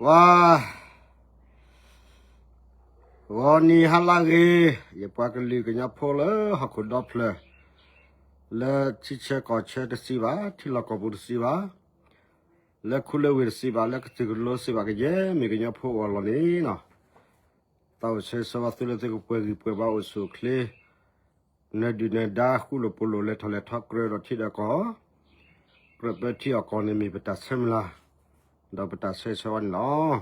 ဝါ, ဂီၤနံၤဟါလၢဂ့ၤ, ယပှၤကလုာ်ကညီဖိလၢဟီၣ်ခိၣ်ဒီဖျၢၣ်, လၢထံဆၢကီၢ်ဆၢတစံးဘၣ်, ထံလီၢ်ကီၢ်ပူၤတစံးဘၣ်, လၢခူလၢဝ့ၢ်တစံးဘၣ်, လၢကသုးကလိတစံးဘၣ်, ကယဲၢ်မ့ၢ်ကညီဖိအဂီၢ်လီၤန့ၣ်လီၤ. သးအိၣ်ဆၢဂ့ၤဆၢဝါသုလၢသုကပှဲၤဂံၢ်ပှဲၤဘါအိၣ်ဆူၣ်အိၣ်ချ့, နၢၤဒုၣ်နၢၤဒါဃူလိာ်ဖိးလိာ်လဲၤထီၣ်လဲၤထီကြၢးဒီးထံဒီးကီၢ်, ကြၢးပၢထံအီၣ်ကီၢ်န့ၣ်မ့ၢ်ပတၢ်ဆၢမုၢ်လၢ်, ဒီးပတၢ်ဆၢဂ့ၤဆၢဝါန့ၣ်လီၤ.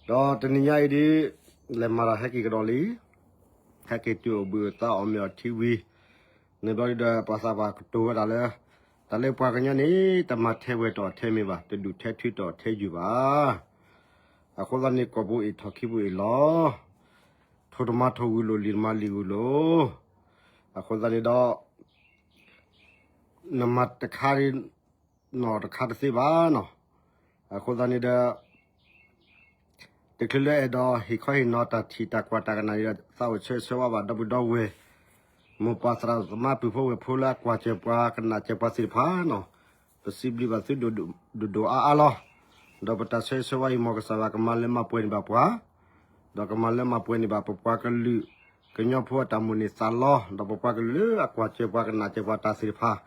ဒီးတနံၤညါအံၤဒ်, လဲၤမၤတၢ်ဟဲက့ၤကဒီးလံ, ဟဲက့ၤတုၤအိၣ်ဘှံးအိၣ်သါအီၣ်မ့ၤအီထံဝံၤ, န့ၣ်ဘျီဒ်ဒီး ပှၤသးပှၢ်ကတိၤဝဲဒၣ်လၢ, တၢ်လၢပှၤကညီန့ၣ် တမၤထဲဝဲတအီၣ်ထဲမ့ၤဘၣ်, တဒူၣ်ထဲထုတအီၣ်ထဲယုၢ်ဘၣ်. အဃိသတးန့ၣ် ကီၢ်ပူၤအ့ၣ်ထီၣ်ခံပူၤအ့ၣ်လီၤ, ထိၣ်တမၤထိၣ်ဂုာ်လိာ်, လံာ်တမၤလံာ်ဂုာ်လိာ်, အဃိသတးန့ၣ်ဒီး နမၤတခါ, နီၢ်တခါတသ့ဘၣ်နီၤ. အဃိသတးန့ၣ်ဒီး တချုးလၢအဲၣ်ဒိးဟ့ၣ်ခီဟ့ၣ်နီၤတၢ်ထံၣ်တၢ်ကွၢ်တၢ်ကနၣ်န့ၣ်ဒီး သးအိၣ်ဆၢဂ့ၤဆၢဝါဘၣ်ဒီပုၢ်ဒီဝဲၢ်, မိၢ်ပၢ်သရၣ်သမါပုၢ်ဖိဝဲၢ်ဖိလၢအကွၢ်စၢၤပှၤ ကနၣ်စၢၤပှၤသ့ၣ်တဖၣ်နီၤ. ပစံးဘျုးဘၣ်သုဒိၣ်ဒိၣ်အါအါလီၤ. ဒီးပတၢ်ဆၢဂ့ၤဆၢဝါအံၤ မ်ကစၢ်ယွၤကမၤလၢမၤပှဲၤန့ၢ်ဘၣ်ပှၤ ဒီးကမၤလၢမၤပှဲၤန့ၢ်ဘၣ်ပပှၤကလုာ်ကညီဖိအတၢ်မိၣ်န့ၢ်သးလီ, ဒီးပပှၤကလုာ်လၢအကွၢ်စၢၤပှၤကနၣ်စၢၤပှၤတၢ်သ့ၣ်တဖၣ်,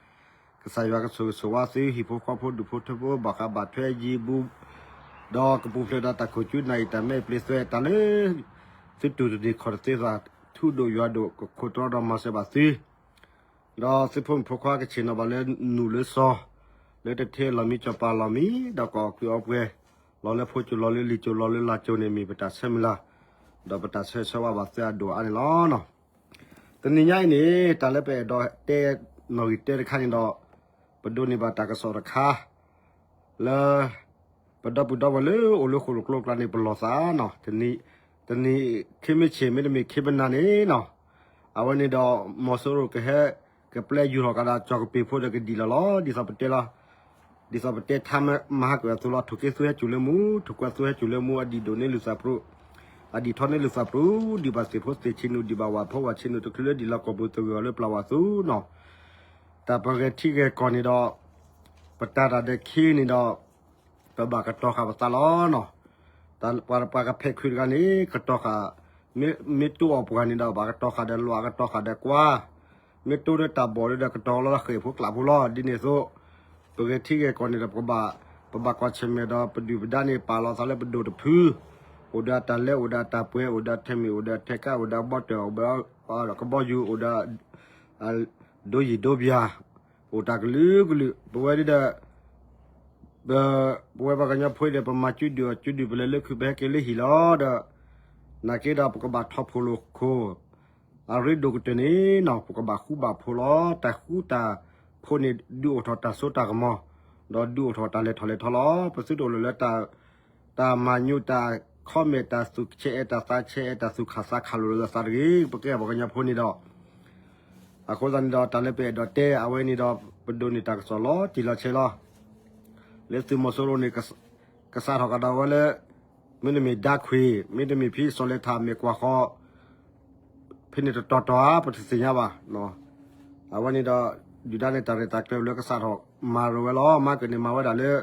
ကစၢ်ယွၤကဆိၣ်ဂ့ၤဆိၣ်ဝါသုဟံၣ်ဖိဃီဖိဒူၣ်ဖိထၢဖိဘၣ်ဃးဘၣ်ထွဲယံၤဘူး, ဒီးကပူၤဖျဲးဒီးတၢ်ခိၣ်ကၠူနၢ်အံၤတၢ်မဲအပျ့ၤသွဲတၢ်လၢ သုတူၢ်တန့ၢ်ခီၣ်တသ့သး, ထူဒိၣ်ယွၤဒိၣ်ကခိၣ်တြီဒီးမၤစၢၤဘၣ်သု ဒီးသုဖိမုၣ်ဖိခွါကဆ့ၣ်နီၤဘၣ်လၢနူၢ်လၢစီၤ, လၢတထ့လီၤမံစီၤပၤလီၤမံ, ဒီးကအီၣ်ကုးအီပှဲၤ, လီၤလၢဖိကၠိလီၤလၢလံာ်ကၠိလီၤလၢလၢ်ကၠိန့ၣ်မ့ၢ်ပတၢ်ဆၢမုၢ်လၢ်, ဒီးပတၢ်ဆၢဂ့ၤဆၢဝါဘၣ်သုအဒိၣ်အါန့ၣ်လီၤ. တနံၤညါအံၤန့ၣ် တၢ်လၢပအဲၣ်ဒိးတဲနီၣ်ဂံၢ်တဲတခါန့ၣ်ဒီး, ပဒိးန့ၢ်ဘၣ်တၢ်ကစီၣ်တခါ လၢ ပဒီပုၢ်ဒီဝဲၢ်လၢအိၣ်လၢဃိၣ်လိာ်ကျိၤကျါန့ၣ် ပလီၢ်သးနီၤ, တနံၤခ့မ့ၢ်ဆ့ၣ် မ့တမ့ၢ်ခ့ပနၤန့ၣ်နီၤ, အဝဲန့ၣ်ဒီး မီၤစိရိၤကဟဲ ကပျဲယူၤထီၣ်ကဒီးကၠီၣ်ကပ့ၤဖိဒီးကဒံၣ်လီၤလီၤ, ဒ်သိးပတဲလီၤ, ဒ်သိးပတဲထါမဟါကၢၢ်အသိးလီၤ, ထိၣ်က့ၤသူဟဲစိာ်လၢမူ, ထိၣ်ကွဲးသူဟဲစိာ်လၢမူ, အဒံၣ်ဒိၣ်န့ၢ်လုၢ်သးပှ့ၤ, အဒံၣ်ထီန့ၢ်လုၢ်သးပှ့ၤ, ဒံးဘၣ်သ့ၣ်ဖိသ့ၣ်ဆံးနုာ်, ဒံးဘၣ်ဝၣ်ဖိဝၣ်ဆံးနုာ်, တချုးလၢဒံးလီၤကီၢ်ပူၤသဂၢၢ်အီၤလၢပျၢ်ဝၣ်သူနီၤ, တၢ်ပဂဲၤထံဂဲၤကီၢ်န့ၣ်ဒီး, ပတၢ်တၢ်ဒၢးခံန့ၣ်ဒီး, ပဘၣ်ကတီၤဃာ်ပသးလီၤနီၤ. ပှၤပှၤကဖဲးခုးတဂၤန့ၣ် ကတီၤဃာ်, မ့ၢ်တိၢ်အီၣ်ပှၢ်န့ၣ်ဒီး ဘၣ်ကတီၤဃာ်ဒီးလွး ကတီၤဃာ်ဒီးကွါ, မ့ၢ်တိၢ်ဒီးတၢ်ဘီၣ်ဒီး ကတီၤလီၤဃဲၣ်ဖိကျးဖိလီၤ. ဒ်န့ၣ်အသိး, ပဂဲၤထံဂဲၤကီၢ်န့ၣ်ဒီး ပဘၣ်, ပဘၣ်ကွၢ်ဆၢၣ်မဲာ်ဒီး ပဒုၣ်ပဒါန့ၣ် ပာ်လီၤသးလၢပဒိၣ်တဖု, အိၣ်ဒီးတၢ်လဲၤ အိၣ်ဒီးတၢ်ပှဲၤ အိၣ်ဒီးထဲမ့ၢ် အိၣ်ဒီးထဲကါ အိၣ်ဒီးဘီတၢၣ် အိၣ်ဒီးကဘီယူၤ အိၣ်ဒီး ဒိယံာ်ဒိဘၠၣ်, အိၣ်တၢ်ကလုာ်ကလုာ်, ပဝဲဒၣ်ဒီး, ပဝဲပှၤကညီဖိဒီး ပမၤကၠူဒုၣ်အီၣ်ကၠူဒုၣ် ပလဲၤလၢခုး ပဟဲက့ၤလၢဟံၣ်လီၤဒီး, နာ်က့ဒီးပကဘၣ်ထီၣ်ဖိၣ်လိာ်ခိၣ်, အရ့ဒိၣ်ကတၢၢ်န့ၣ်နီၤ ပကဘၣ်ဃူဘၣ်ဖိးလီၤ. တၢ်ဃူတၢ်ဖိးန့ၣ် ဒုးအိၣ်ထီၣ်တၢ်စိတၢ်ကမီၤ, ဒီးဒုးအိၣ်ထီၣ်တၢ်လဲၤထီၣ်လဲၤထီလီၤ. ပသုတအိၣ်လၢၤလၢ တၢ်မၤညူး တၢ်ခီမဲာ် တၢ်သူၣ်ဆဲးအဲး တၢ်သးဆဲးအဲး တၢ်သူၣ်ခၣ်သးခၣ်လိာ်လိာ်သးတဂ့ၤ. ပကဲပှၤကညီဖိန့ၣ်ဒီး, အဃိသတးန့ၣ်ဒီး တၢ်လၢပအဲၣ်ဒိးတဲ အဝဲန့ၣ်ဒီး ပဒိးန့ၢ်တၢ်ကစီၣ်လီၤတံၢ်လီၤဆဲးလီၤ. လၢသုးမီၤစိရိၤန့ၣ် ကစးထီၣ်ကဒီးဝဲလၢ မ့တမ့ၢ်ဒါခွံၣ် မ့တမ့ၢ်ဖဲစီၤလဲၤထၣ်မဲာ်ကွၢ်ဃီ ဖဲန့ၣ်တတီၤတီၤဧါ ပတသ့ၣ်ညါဘၣ်. အဝဲန့ၣ်ဒီး ဒုၣ်ဒါန့ၣ် တၢ်ရဲၣ်တၢ်ကျဲၤလၢကစးထီၣ်မၤရူၤဝဲလီၤ. မၤကၢၢ်န့ၣ်မၤဝဲဒၣ်လၢ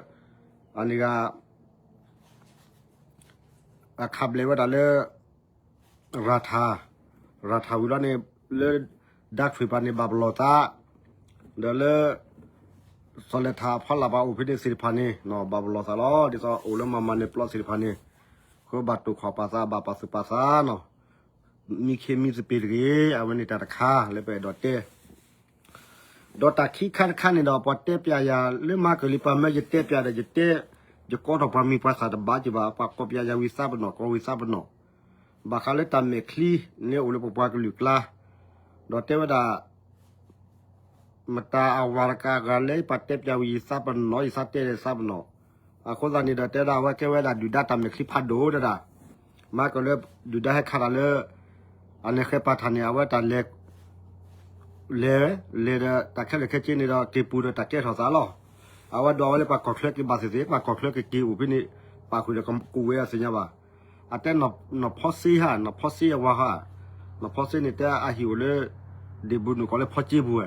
အန့ၣ်ဂၤ အခးဘျဲးဝဲဒၣ်လၢ ရၤထၣ်, ရၤထၣ်ဝံၤလီၤန့ၣ် လၢ ဒါခွံၣ်ပၤန့ၣ် ဘၣ်ပလီၢ်သး, ဒီးလၢ စီၤလဲၤထၣ်အဖီလာ်ပှၤအိၣ်ဖဲန့ၣ်သ့ၣ်တဖၣ်န့ၣ် ဘၣ်ပလီၢ်သးလီၤ. ဒ်သိးအိၣ်လၢမၤမၤန့ၢ်ပျီသ့ၣ်တဖၣ်န့ၣ် ဃုဘၣ်တိာ်ခီၣ်ပာ်သး ဘၣ်ပာ်သူၣ်ပာ်သးနီၤ, မံခ့မံသပ့ၤတဂ့ၤ. အဝဲန့ၣ်တၢ်တခါလၢပအဲၣ်ဒိးတဲ ဒီးတၢ်ခံခါတခါန့ၣ်ဒီး ပှၤတဲပျးယၤလၢမၤကၢၢ်လံ ပှၤမၢယတဲပျးဒီး ယတဲ ယကိးထီၣ်ပှၤမံၤပှၤသၣ်တဘၣ်က့ၤဘၣ်, ပှၤကိးပျးယၤဝံၤသးပနီၣ် ကိးဝံၤသးပနီၣ်, ဘၣ်ဃးလၢတၢ်မဲာ်ချံန့ၣ်အိၣ်လၢပပှၤကလုာ်ကျါ, ဒီးတဲဝဲဒၣ် မတၤအဝၤတကးဂၤလဲၣ် ပှၤတဲပျးဝံၤယသးပနီၣ် ယသးတဲဒီးသးပနီၣ်, အဃိသတးန့ၣ်ဒီး တဲဒၣ်အဝဲကဲဝဲဒၣ်ဒုၣ်ဒါတၢ်မဲာ်ချံဖးဒိၣ်တဒၣ်, မၤကၢၢ်လၢ ဒုၣ်ဒါဟဲခးတၢ်လၢ အန့ၣ်ဃဲပာ်ထၣ်န့ၣ် အဝဲတၢ်လဲၤ လဲၤ လဲၤဒီးတၢ်ခဲလၢာ်ခဲဆ့န့ၣ်ဒီး က့ၤပူၤဒီးတၢ်ကဲထီၣ်သးလီၤ. အဝဲဒိးဝဲလၢပှၤကီၢ်ချၢက့ၤဘၣ်သ့ၣ်သ့ၣ် ပှၤကီၢ်ချၢကက့ၤအိၣ်ဖဲန့ၣ် ပာ်ဃုာ်ဒီးကကူးဝဲအသ့ၣ်ညါဘၣ်. အတဲနီၢ်ဖီစ့ဧါ နီၢ်ဖီစ့အဝၤဧါ, နီၢ်ဖီစ့န့ၣ်တဲအဟံၣ်အိၣ်လၢ ဒ့ၣ်ဘူးနုာ်ကီၢ်လၢဖီစ့ပူၤဝဲ,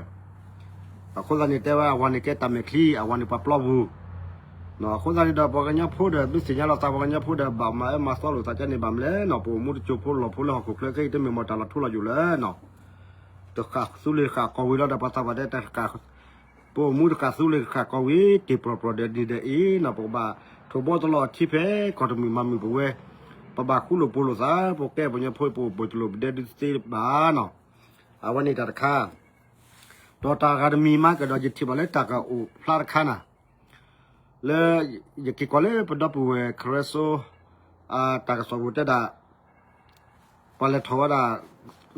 အဃိသတးန့ၣ်တဲဝဲအဝၤန့ၣ်ကဲတၢ်မဲာ်ချံ အဝၤန့ၣ်ပှၤပျီပူၤ, အဃိသတးန့ၣ်ဒီး ပှၤကညီဖိဒီး မ့ၢ်သ့ၣ်ညါလီၤသး ပှၤကညီဖိဒီး ဘၣ်မၤအၢမၤသီလိာ်သးကန့ၣ် ဘၣ်မနုၤလဲၣ်နီၤ, ပအိၣ်မူတစိၤဖိလီၤဖိလၢဟီၣ်ခိၣ်ချၢခဲအံၤ တမ့ၢ်မတၤလီၤထူလီၤယိာ်လၢနီၤ, တဃၣ်သူလ့ၤဃၣ်ကီၢ်ဝံၤလီၤဒီး ပှၤသးပှၢ်တဲတဃၣ် ပအိၣ်မူတဃၣ်သူလ့ၤဃၣ်ကီၢ်ဝံၤ တ့ၢ်ပြီၢ်ပြီၢ်ဒီးနံၤဒီးအ့ၤနီၤ, ပကဘၣ်ထိၣ်ဘီတလီၤထံဖဲ ကီၢ်တမုာ်မၤမုာ်ပဝဲ, ပဘၣ်ဃူလိာ်ဖိးလိာ်သး, ပကဲပှၤကညီဖိ ပအိၣ်ဘှံးတလိာ်ပဒဲဒုးသ့ဘၣ်နီၤ. အဝဲန့ၣ်တၢ်တခါ ဒီးတၢ်ဂၤတမံၤမးကဒီး ယထံၣ်ဘၣ်လၢတၢ်ကအိၣ်ဖျါတခါနၤ, လၢ ယက့ၤကွၢ်လၢပဒီပုၢ်ဝဲၢ် ခရၢစိ တၢ်ကစီၣ်ပူၤတဲဒၣ် ပှၤလဲၤထီၣ်ဝဲဒၣ်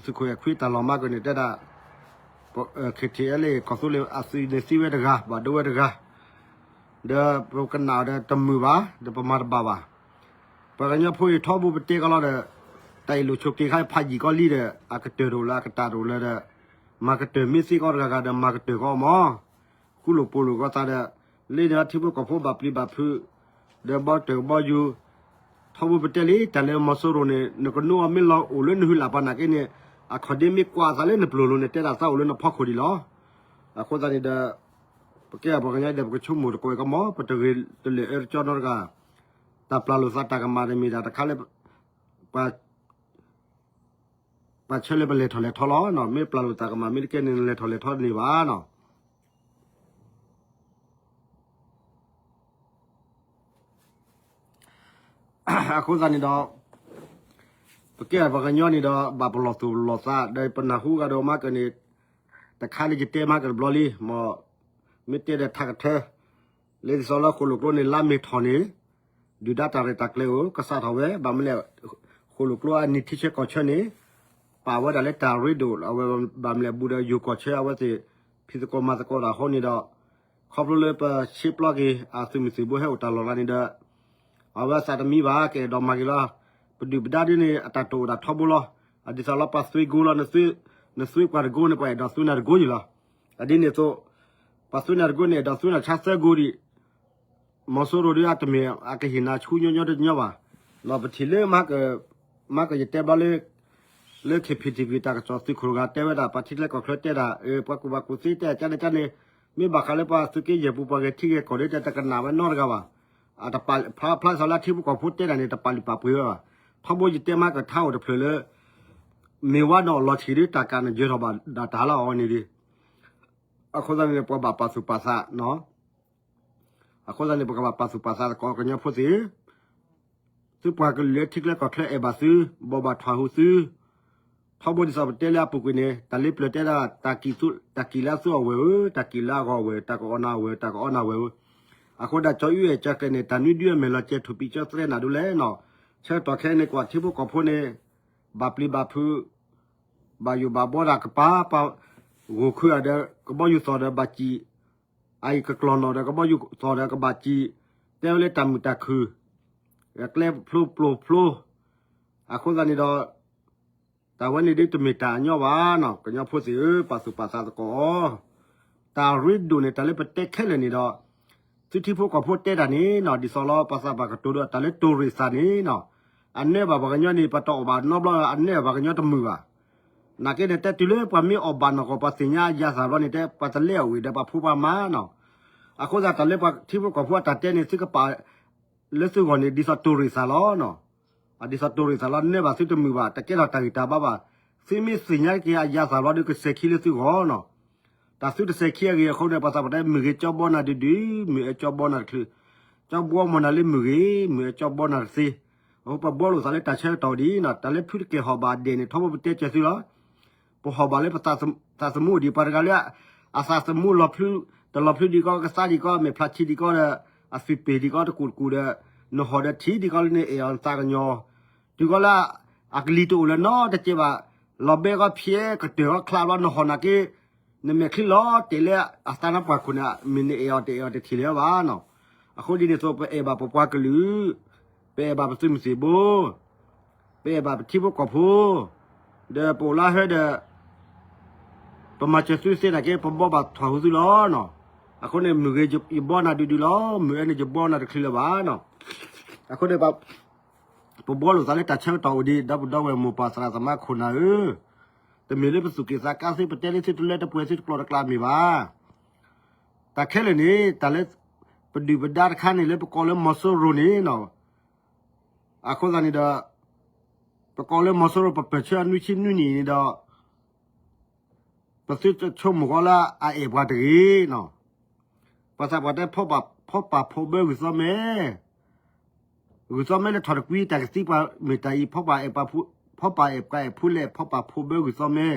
သုးခိၣ်အဲၣ်ခွံတၢ်လီၢ်မးကန့ၣ် တဲဒၣ် ခ့ထံအဲလ့ၣ် ကီၢ်သူလ့ၤအသုးန့ၣ်သံဝဲတဂၤ ဘၣ်ဒိဝဲတဂၤ, ဒီးပကနၣ်အီၤဒီးတမုာ်ဘၣ် ဒီးပမၤတဘၣ်ဘၣ်. ပှၤကညီဖိအံၤထီဘိပတဲကီးလီၤဒီး တၢ်အ့ၣ်လိာ်ဆိးက့ခါဖးယံာ်ကီးလံဒီး အကတၢၢ်တအိၣ်လၢအကတၢၢ်တအိၣ်လၢဒီး မၤကတၢၢ်မ့ၢ်သ့ကီးတဂၤဂၤဒီး မၤကတၢၢ်ကီးမး ဃူလိာ်ဖိးလိာ်ကီးသးဒီး လၢန့ၣ်ထံဖိကီၢ်ဖိဘၣ်ပျံၤဘၣ်ဖုး ဒီးဘီတၢၢ်ကဘီယူၤ, ထီဘိပတဲလံ တၢ်လၢမီၤစိရိၤန့ၣ် နကနိအီၤမ့ၢ်လီၤအိၣ်လၢနဟုလၢ်ပၤနာ်က့န့ၣ် အခီၣ်ဒ့မ့ၢ်ကွၢ်သးလၢနပျိၤလိၤန့ၣ် တဲဒၣ်သးအိၣ်လၢနဖီခိၣ်ဒံးလီၤ. အဃိသတးန့ၣ်ဒီး ပကဲပှၤကညီဒီး ပကဆိကမိၣ်တကိးဝဲကမီၤ ပတဂ့ၤတလၢာ်အၢတကၠီနီတဂၤ, တၢ်ပျၢ်လိာ်သးတၢ်ကမၣ်တမ့ၢ်ဒၣ်တခါလၢ ပှၤဆၢလၢပလဲၤထီၣ်လဲၤထီလီၤ. မ့ၢ်ပျၢ်လိာ်သးကမၣ်မ့ၢ်တကဲန့ၣ် နလဲၤထီၣ်လဲၤထီတန့ၢ်ဘၣ်နီၤ. အဃိသတးန့ၣ်ဒီး ပကဲပှၤကညီန့ၣ်ဒီး ဘၣ်ပလီၢ်သူၣ်ပလီၢ်သး ဒီးပနၢ်ဟူဂၤဒီးမၤကန့ၣ် တခါန့ၣ်ယတဲမၤကတဘျီလံ မ့ၢ်တဲဒီးထးကထၢ လၢဒ်သိးလၢဃိၣ်လိာ်ကျိန့ၣ် လါမ့ၤထီၣ်န့ၣ် ဒုၣ်ဒါတၢ်ရဲၣ်တၢ်ကျဲၤအိၣ် ကစးထီၣ်ဝဲ ဘၣ်မနုၤလဲၣ် ဃိၣ်လိာ်ကျိအနံၣ်ထံဆၢကီၢ်ဆၢန့ၣ် ပာ်ဝဲဒၣ်လၢတၢ်ရ့ဒိၣ် အဝဲဘၣ်မနုၤလဲၣ် ဘူးဒီးယိၤကီၢ်ဆၢ အဝဲသ့ၣ် ဖံးသကိးမၤသကိးတၢ်အဃိန့ၣ်ဒီး ခီဖျိလၢပဆ့ပျီက့ၤ အသုးမုၢ်သံၣ်ဘိဟဲအိၣ်တၢ်လီၢ်လၢန့ၣ်ဒီး အဝဲသးတမံဘၣ် ကအဲၣ်ဒိးမၤက့ၤလီၤ. ပဒုၣ်ပဒါဒ်န့ၣ် အတၢ်တိာ်အိၣ်ဒၣ်ထီဘိလီၤ. အဒ်သိးလီၤ ပှၤသွံကိလီၤ နသွံပှၤတကိန့ၣ် ပှၤအဲၣ်ဒိးသွံနၤတကိယံၤလီၤ. အဒ်န့ၣ်အသိး ပှၤသွံနၤတကိန့ၣ် အဲၣ်ဒိးသွံနၤဆါသၢကိဒံး မီၤစိရိၤဒီးအတမ့ၢ်အကဟ့ၣ်နၤဆူညီညီတညီဘၣ်. ဒီးပထံၣ်လၢ မၤကယတဲဘၣ်လၢ လၢ ခ့ဖံၣ်ထံၣ်ကွံာ် တၢ်ကစီၣ်သုးခိၣ်တဂၤတဲဝဲဒၣ် ပှၤထံချၢကီၢ်ချၢတဲဒၣ် ပှၤကူၣ်ဘၣ်ကူၣ်သ့တဲကန့ၣ်ကန့ၣ် မ့ၢ်ဘၣ်ဃးလၢပှၤသုးက့ယဲၢ်ပူၤ ပှၤဂဲၤထံဂဲၤကီၢ်ဒီး တကနၣ်ဝဲနီတဂၤဘၣ်. ဖျါဖျါသးလၢထံဖိကီၢ်ဖိတဲဒၣ်န့ၣ် တပာ်လုၢ်ပာ်ပှ့ၤဝဲဘၣ်. ထီဘိယတဲမၤကထါအိၣ်တဖျၢၣ်လၢ မ့ၢ်ဝဲဒီးလီၤထံးဒီး တၢ်ကးနယၢၤထီၣ်ဘၣ်ဒၣ်တၢ်လီၤအဝဲန့ၣ်ဒီး အဃိသတးန့ၣ် ပှၤဘၣ်ပာ်သူၣ်ပာ်သး အဃိသတးန့ၣ် ပကဘၣ်ပာ်သူၣ်ပာ်သးသကိးကညီဖိသ့ၣ် သုပှၤကလုာ်လၢထံချၢကီၢ်ချၢအဲၣ်ဘၣ်သု ဘိးဘၣ်ထွၣ်ဟူးသု ထီဘိဒ်သိးပတဲလၢအပူၤကွံာ်န့ၣ် တၢ်လၢပျၢၤတဲဒၣ် တၢ်ကံၣ်လၢအဂီၢ်ဝဲၢ်ဧၢ, တၢ်ကံၣ်လၢအဂီၢ်ဝဲၢ်, တၢ်ကအီၣ်နၤဝဲၢ်, တၢ်ကအီနၤဝဲၢ်ဧၢ. အဃိဒၣ်ကၠီအုအဲၣ်ကၠီကျဲၤန့ၣ် တၢ်နွံဒုအမဲာ်လီၤကဲၤထူၣ်ပံးကၠီသရဲနၤဒိၣ်လဲၣ်နီၤ. ဆၢကတီၢ်ခဲအံၤန့ၣ် ကွၢ်ထံဖိကီၢ်ဖိန့ၣ် ဘၣ်ပျံၤဘၣ်ဖုး ဘၣ်ယိၣ်ဘၣ်ဘှီတၢ်ကပၤ ပှၤ ဂိၢ်ခုၣ်အဒီး ကဘီယူၤသီၣ်ဒီးဘၣ်စံၣ်, အအံၤကကျီၢ်နီၣ်ဒီးကဘီယူၤသီၣ်ဒီးကဘၣ်စံၣ်, တဲဝဲလၢတၢ်မုာ်တၢ်ခုၣ်, ကျဲဖျိပျိၢ်ဖျိ, အဃိသတးန့ၣ်ဒီး တၢ်ဝဲန့ၣ်ဒ်တမ့ၢ်တၢ်အညီဘၣ်နီၤ, ကညီဖိသ့ၣ်ဧၢ, ပာ်သူၣ်ပာ်သးသကိးအီၤ, တၢ်ရ့ဒိၣ်န့ၣ် တၢ်လၢပတဲခဲလၢာ်န့ၣ်ဒီး သုထံဖိကီၢ်ဖိတဲတၢ်န့ၣ်နီၤ, ဒ်သိးလီၤ ပှၤသးပှၢ်ကတိၤဒီးတၢ်လၢတိၢ်ရ့ၣ်သးန့ၣ်နီၤ, အနၢဘၣ်ပှၤကညီန့ၣ် ပတအီၣ်ဘၣ်နီတဘျီ အနၢဘၣ်ပှၤကညီတမုာ်ဘၣ်. နာ်က့န့ၣ် တဲတုၤလၢပှၤမ့ၢ်အီၣ်ဘၣ်နီၢ်ကီၢ် ပှၤသ့ၣ်ညါအယၤသးဘျီန့ၣ် တဲပှၤတလဲအဝ့ၢ်ဒီးပှၤဖိပှၤမါနီၤ. အဃိသတး တၢ်လၢပှၤထံဖိကီၢ်ဖိအတၢ်တဲန့ၣ် သုကပာ်လၢသုဂီၢ်န့ၣ် ဒ်သိးတိၢ်ရ့ၣ်သးလီၤနီၤ. အဒ်သိးတိၢ်ရ့ၣ်သးလီၤ နၢဘၣ်သုတမုာ်ဘၣ် တကဲထီၣ်တၢ်ဂံၢ်တၢ်ဘါဘၣ်. သုမ့ၢ်သ့ၣ်ညါက့ၤအယၤသးဘျီဒီး ကစဲၤခံလၢသုဂီၢ်နီၤ. တၢ်သုတစဲၤခံအဂ့ၢ်အဃိန့ၣ် ပှၤသးပှၢ်တဲ မုၢ်ဂ့ၤကၠီဘီနၤဒုးဒုး, မုၢ်အၢကၠီဘီနၤတချုး, ကၠီဘီမီၢ်နၤလၢမုၢ်ဂ့ၤ, မုၢ်အၢကၠီဘီနၤတသ့. အဃိပဘှီလိာ်သးလၢတၢ်ဆၢကတီၢ်ဒ်နီၤ, တၢ်လၢဖုတကဲၢ်ဟီၣ်ဘၣ်ဒဲးန့ၣ် ထီဘိပတဲကၢၤသုလီၤ. ပဟီၣ်ဘၣ်လၢပသးသမူဒံး ပှၤတဂၤလၢ အသးသမူလီၤဖျူ တလီၤဖျူဒံးကီး ကသါဒံးကီး မဲာ်ဖျါဆံးဒံးကီးဒီး အသွံၣ်ပ့ၢ်ဒံးကီး တကူာ်တကူာ်ဒီး နဟီၣ်ဒီးထံဒံးကီးလၢနအဲၣ်အီၤနသးကညီၤ တုၤကီးလၢ အကလံၤတအိၣ်လၢၤနီတကဲးဘၣ်, လီၤဘဲကီးဖျဲးကတၢၢ်ကီးချါဘျီ နဟီၣ်နာ်က့ နမဲာ်ချံလီၤတဲာ်လၢအသးနါပှၢ်ခိၣ်န့ၣ် မ့ၢ်နအဲၣ်အီၤတအဲၣ်အီၤတထံၣ်လၢၤဘၣ်နီၤ. အဃိဒ်န့ၣ်အသိး ပအဲၣ်ဘၣ်ပပှၤကလုာ်, ပအဲၣ်ဘၣ်ပသုးမုၢ်သံၣ်ဘိ, ပအဲၣ်ဘၣ်ပထံဖိကီၢ်ဖိ, ဒီးပအိၣ်လၢဟဲဒီး ပမၤစၢၤသုသ့နာ်က့ ပဘီဘၣ်ထွၣ်ဟူးသုလီၤနီၤ. အဃိန့ၣ် မုၢ်ဂ့ၤယဘီနၤဒုးဒုးလီၤ, မုၢ်အၢန့ၣ်ယဘီနၤတချုးလၢၤဘၣ်နီၤ. အဃိန့ၣ် ပဘှီလိာ်သးလၢတၢ်ဆၢကတီၢ်အိၣ်ဒံး ဒီပုၢ်ဒီဝဲၢ်မိၢ်ပၢ်သရၣ်သမါခိၣ်နၢ်ဧၢ, တမ့ၢ်လၢပသူၣ်က့ၣ်သးကါသု ပတဲလၢသုတလၢတပှဲၤသုတကျိၤတကျါမ့ၢ်ဘၣ်. တၢ်ခဲလၢာ်န့ၣ် တၢ်လၢ ပဒုၣ်ပဒါတခါန့ၣ်လၢပကိးလၢမီၤစိရိၤန့ၣ်နီၤ, အဃိသတးန့ၣ်ဒီး ပကိးလၢမီၤစိရိၤ ပပၢၢ်ဆၢအနွံဆံနွံနံၣ်န့ၣ်ဒီး ပသုတဆိကမိၣ်ဃီလၢအအဲၣ်ပှၤတဂ့ၤနီၤ. ပှၤသးပှၢ်တဲ ဖီပာ်ဖီဘၢဂုၢ်သီမဲ, ဂုၢ်သီမဲလၢထီၣ်တကွံတၢ်ကသံပှၤမ့ၢ်တၢ်အံၤ, ဖီပာ်အဲၣ်ပှၤအဲၣ်ဖူလဲၣ် ဖီပာ်ဖီဘၢဂုၢ်သီမဲ.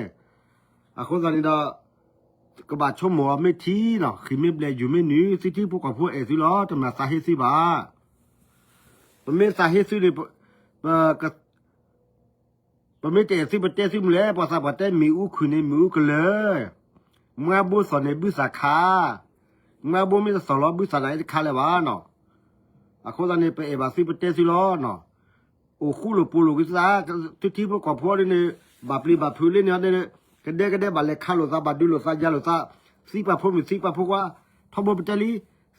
အဃိသတးန့ၣ်ဒီး ကဘၣ်ဆိကမိၣ်အီၤမ့ၢ်ထံနီၤ, ဃံၢ်မ့ၢ်ဘျဲၣ် ယူၤမ့ၢ်နုာ် သုထံဖိကီၢ်ဖိအဲၣ်သုလီၤ, တမ့ၢ်သးဟ့သုဘၣ်. ပမ့ၢ်သးဟ့သုန့ၣ် ပ ပမ့ၢ်တအဲၣ်သု ပတဲသုမနုၤလဲၣ်. ပှၤသးပှၢ်တဲ မ့ၣ်အူခုၣ်န့ၣ် မ့ၣ်အူကလၢာ်, မွဲဘိသီၣ်န့ၣ် ဘုသၣ်ခး, မွဲဘိမ့ၢ်တသီၣ်လီၤ ဘုသၣ်န့ၣ်တခးလၢၤဘၣ်နီၤ. အဃိသတးန့ၣ် ပအဲၣ်ဘၣ်သု ပတဲသုလီၤနီၤ. အိၣ်ဃူလိာ်ပိာ်လိာ်က့ၤသုသး, သုထံဖိကီၢ်ဖိဒ်န့ၣ် ဘၣ်ပျံၤဘၣ်ဖုးလံန့ၣ် ကဒဲကဒဲ ဘၣ်လဲၤခးလိာ်သး ဘၣ်ဒုးလိာ်သးယၤလိာ်သး, သံပှၤဖိမုၣ်သံပှၤဖိခွါ, ထီဘိပတဲလံ,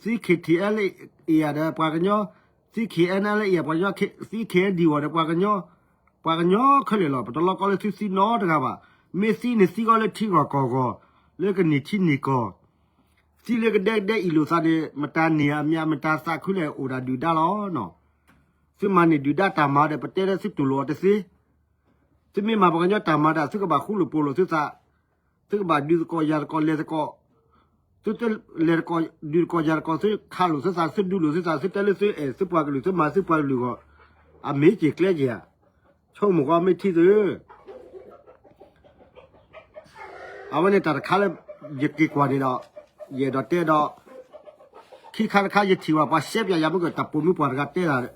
သံ K T L A ဒီးပှၤကညီ, သံ K N L A ပှၤကညီ, သံ K N D O ဒီးပှၤကညီ, ပှၤကညီခဲလၢာ်လီၤ. ပတလီကီလၢသုသံနီတဂၤဘၣ်. မ့ၢ်သံန့ၣ်သံကီးလၢထံကီၢ်ကီၢ်ဂီၢ်, လၢကနံၣ်ထံနံၣ်ကီၢ်, သံလၢကဒဲကဒဲအံၣ်လိာ်သးန့ၣ် မတၤန့ၢ်အမံၤ မတၤသးခုလဲၣ် အိၣ်ဒၣ်ဒုၣ်ဒါလီၤနီၤ. သုမၤန့ၢ်ဒုၣ်ဒါတၢ်မၤဒီး ပတဲလၢသုတူၢ်လိာ်အီၤတသ့. သုမ့ၢ်မၤပှၤကညီတၢ်မၤဒီး သုကဘၣ်ဃူလိာ်ပိာ်လိာ်သုသး, သုကဘၣ်ဒုးသကိးယၤသကိးလဲၤသကိး, သုတလဲၤသကိးဒုးသကိးယၤသကိး သုခးလိာ်သုသး သုဒုးလိာ်သုသး သုတဲလၢသုအဲၣ်သုပှၤကလုာ် သုမၤသုပှၤကလုာ်အဂီၢ်, အမ့ၢ်က့ၤကျဲက့ၤဧါ. ဆိကမိၣ်ဃီမ့ၢ်ထံသု အဝဲန့ၣ်တၢ်တခါလၢ ယက့ၤကွၢ်န့ၣ်ဒီး ယအဲၣ်ဒိးတဲဒီး ခံခါတခါယထံၣ်ဘၣ်ပှၤရှဲပၠးယၤမ့ၢ်ကတၢၢ်ပိာ်မုၣ်ပှၢ်တဂၤတဲဒၣ်,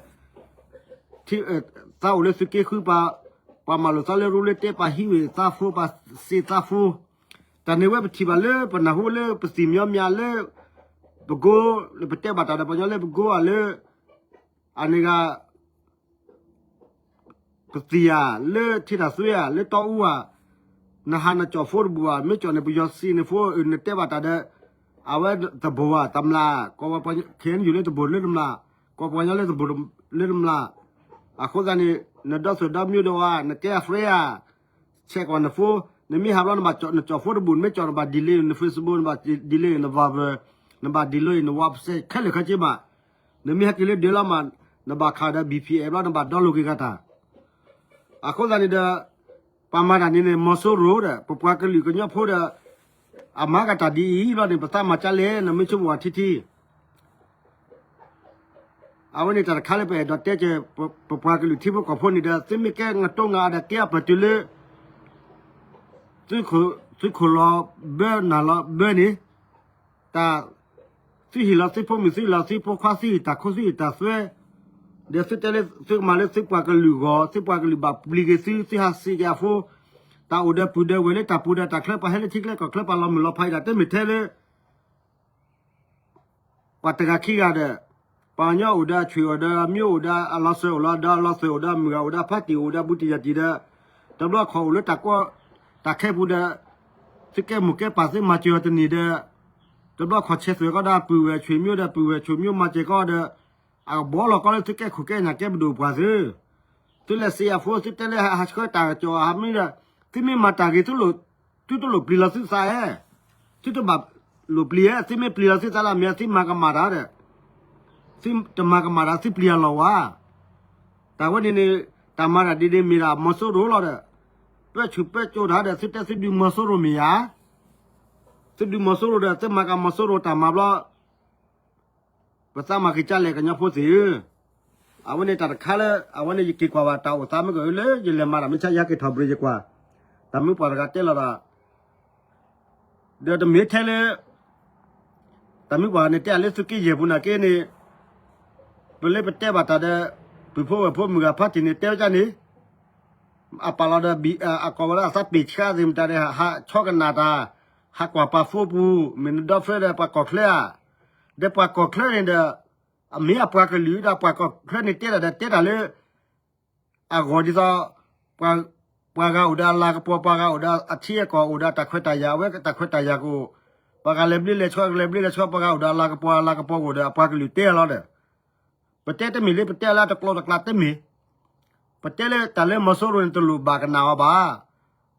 သးအိၣ်လၢသုးက့ဃုပှၤ, ပှၤမၤလိာ်သးလၢရူလၢတဲ ပှၤဟံးဝ့ၢ်သးဖိ ပှၤစ့သးဖိ, တၢ်န့ၣ်ဝဲပထံၣ်ဘၣ်လၢပနၢ်ဟူလၢပသံၣ်မံၤမံၤလၢ ပကိ, လၢပတဲဘၣ်တၢ်ဒီးပှၤကညီလၢပကိဧါလၢ အန့ၣ်ဂၤ ပသံၣ်ဧါ, လၢထံတၢ်သွ့ဧါ, လၢတီအူဧါ, နဟးနကၠီၣ်ဖိတဘူၣ်ဧါ, မ့ၢ်ကၠီၣ်န့ၣ် ပယီၤစံးန့ၣ်ဖိ, နတဲဘၣ်တၢ်ဒီး အဝဲသဘိၣ်ဧါ, တမျၢ်, ကီၢ်ပှၤ ခ့ၣ်အဲၣ်ယူၣ်လၢသဘိၣ်လၢတမျၢ်, ကီၢ်ပှၤကညီလၢသဘိၣ်လၢတမျၢ်, အဃိသတးန့ၣ် နဒီသဒၢမ့ၢ်ဒီးဧါ, နကဲအ friend ဧါ, ဆဲးကွၢ်နဖိ, နမ့ၢ်ဟးဘျီနဘၣ်ကၠီၣ်ဖိတဘူၣ်, နမ့ၢ်ကၠီၣ်နဘၣ် delete န Facebook, နဘၣ် delete န Viber, နဘၣ် delete န WhatsApp ခဲလၢာ်ခဲဆ့ဘၣ်. နမ့ၢ်ဟဲက့ၤလၢဒၢးလီၤမး, နဘၣ်ခးဒီး V P N ဘျီ နဘၣ် download က့ၤဂၤတၢ်. အဃိသတးန့ၣ်ဒီး ပှၤမၤတၢ်န့ၣ်န့ၣ် မီၤစိရိၤဒီး ပပှၤကလုာ်ကညီဖိဒီး အမၤကတၢ်ဒ်အံၤဘျီန့ၣ် ပသးမၤကၢ်လဲၣ် နမ့ၢ်ဆိကမိၣ်ဝဲထံထံ အဝဲန့ၣ်တၢ်တခါလၢပအဲၣ်ဒိးတဲက့ၤ ပပှၤကလုာ်ထံဖိကီၢ်ဖိန့ၣ်ဒီး သုမ့ၢ်ကဲနတိၢ်နၤအီၤဒီးကဲအပၢၢ်တုၤလၢ သုးခိၣ်လီၤဘၢနၢ်လီၤဘၢန့ၣ်, တၢ် သုဟ့ၣ်လီၤသုဖိမုၣ် သုဟ့ၣ်လီၤသုဖိခွါ သုဟ့ၣ်တၢ်ခိ သုဟ့ၣ်တၢ်သွဲ, ဒီးသုတဲလၢသုကမၤလၢသုပှၤကလုာ်ဂီၢ် သုပှၤကလုာ်ဘၣ်ပျံၤက့ၤသု သုဟးစံးက့ၤအဖိ, တၢ်အိၣ်ဒီးပုၢ်ဒီးဝဲၢ်လၢတၢ်ပူၤဒီးတၢ်ချၢ ပှၤဟဲလၢထံချၢကီၢ်ချၢ ပှၤလီၤမုၢ်လီၤဖးအံၤ တၢ်တမ့ၢ်ထဲလၢ ပှၤတဂၤခံဂၤဒီး ပှၤကညီအိၣ်ဒီးအဆွေအိၣ်ဒီးအမျိုးအိၣ်ဒီးအလီၤစၢၤအိၣ်လီၤဒီးအလီၤစၢၤအိၣ်ဒီး မုၢ်ဂၤအိၣ်ဒီးဖါတံၢ်အိၣ်ဒီးဘူးတံၢ်ယၤတံၢ်ဒီး တဘျီခီၣ်အိၣ်လၢတၢ်ကီတၢ်ခဲပူၤဒီး သုကဲမိၢ်ကဲပၢ်သုမၤစၢၤအီၤတန့ၢ်ဒီး တဘျီခီၣ်ဆဲးသွဲၣ်ကီးဒီးပုၢ်ဝဲၢ်ဆွေမျိုးဒီး ပုၢ်ဝဲၢ်ဆွေမျိုးမၤစၢၤကီးဒီး အကဘီလီၤကီးလၢသုကဲခိၣ်ကဲနၢ်ကဲပဒိၣ်ပှၤသု သုလဲၤစံးအဖိ သုတဲလၢဟးဆှၢတၢ်ကစီၣ်ဟးမံဒီး သုမ့ၢ်မၤတၢ်ဂ့ၤ သုတလိၣ်ပျံၤလီၤသုသးဧါ, သုတဘၣ်လိၣ်ပျံၤဧါ, သုမ့ၢ်ပျံၤလီၤသုသးလၢအမ့ၢ် သုမၤကမၣ်တၢ်ဒီး သုတမၤကမၣ်တၢ် သုပျံၤအလီၢ်ဝဲ, တၢ်ဝဲန့ၣ်န့ၣ် တၢ်မၤတၢ်ဒ်န့ၣ်မ့ၢ်ဒၣ်မီၤစိရိၤလီၤဒီး ပၢဆူၣ်ပၢစိးတၢ်ဒီး သုတဲသုဒုးမီၤစိရိၤမ့ၢ်ဧါ, သုဒုးမီၤစိရိၤဒီး သုမၤကမီၤစိရိၤတၢ်မၤဘျီ ပသးမၤက့ၤကၢ်လဲၣ်ကညီဖိသ့ၣ်ဧၢ, အဝဲန့ၣ်တၢ်တခါလၢ အဝဲန့ၣ်ယက့ၤကွၢ်ဘၣ်တၢ်အိၣ်သးမ့ၢ်ကလၢယလဲၤမၤတၢ်မ့ၢ်ဆါယဟဲက့ၤထီၣ်ဘြ့ၤယကွၢ်, တၢ်မုၢ်ပှၢ်တဂၤတဲလီၤဒီး ဒီးတမ့ၢ်ထဲလၢ တၢ်မုၢ်ပှၢ်န့ၣ်တဲအလၢသုးက့ယဲၢ်ပူၤနာ်က့န့ၣ်, ပလၢပတဲဘၣ်တၢ်ဒီး ပုၢ်ဖိဝဲၢ်ဖိမုၢ်ဂၤဖါတံၢ်န့ၣ် တဲဝဲဒ်န့ၣ်, အပာ်လီၤဒီး အကိးဝဲဒၣ်အသးပ့ၢ်ဆှါသ့ၣ်မတၤဒီး ဟးဆီကနၣ်တၢ်, ဟးကွၢ်ပာ်ဖိပူၤ မ့ၢ်နဒီဖျၢၣ်ဒီးပှၤကီၢ်ချၢဧါ, ဒီးပှၤကီၢ်ချၢန့ၣ်ဒီး အမ့ၢ်အပှၤကလုာ်ဒီးပှၤကီၢ်ချၢန့ၣ်တဲဒၣ်ဒီးတဲတၢ်လၢ အဂီၢ်ဒ်သိး ပှၤဂၤအိၣ်ဒီးအလၤကပီၤ ပှၤဂၤအိၣ်ဒီးအထံအကီၢ် အိၣ်ဒီးတၢ်ခွဲးတၢ်ယာ် အဝဲတၢ်ခွဲးတၢ်ယာ်ကအိၣ်, ပှၤဂၤလဲၤဘျ့လဲၤဆှီ လဲၤဘျ့လဲၤဆှီ ပှၤဂၤအိၣ်ဒီးအလၤကပီၤ အလၤကပီၤကအိၣ်ဒီးအပှၤကလုာ်တဲအလီၤဒီး, ပတဲတမ့ၢ်လၢပတဲလၢတကျိးတကျးတမ့ၢ်, ပတဲလၢတၢ်လၢမီၤစိရိၤန့ၣ် တလိၣ်ဘၣ်ကနၣ်အီၤဘၣ်.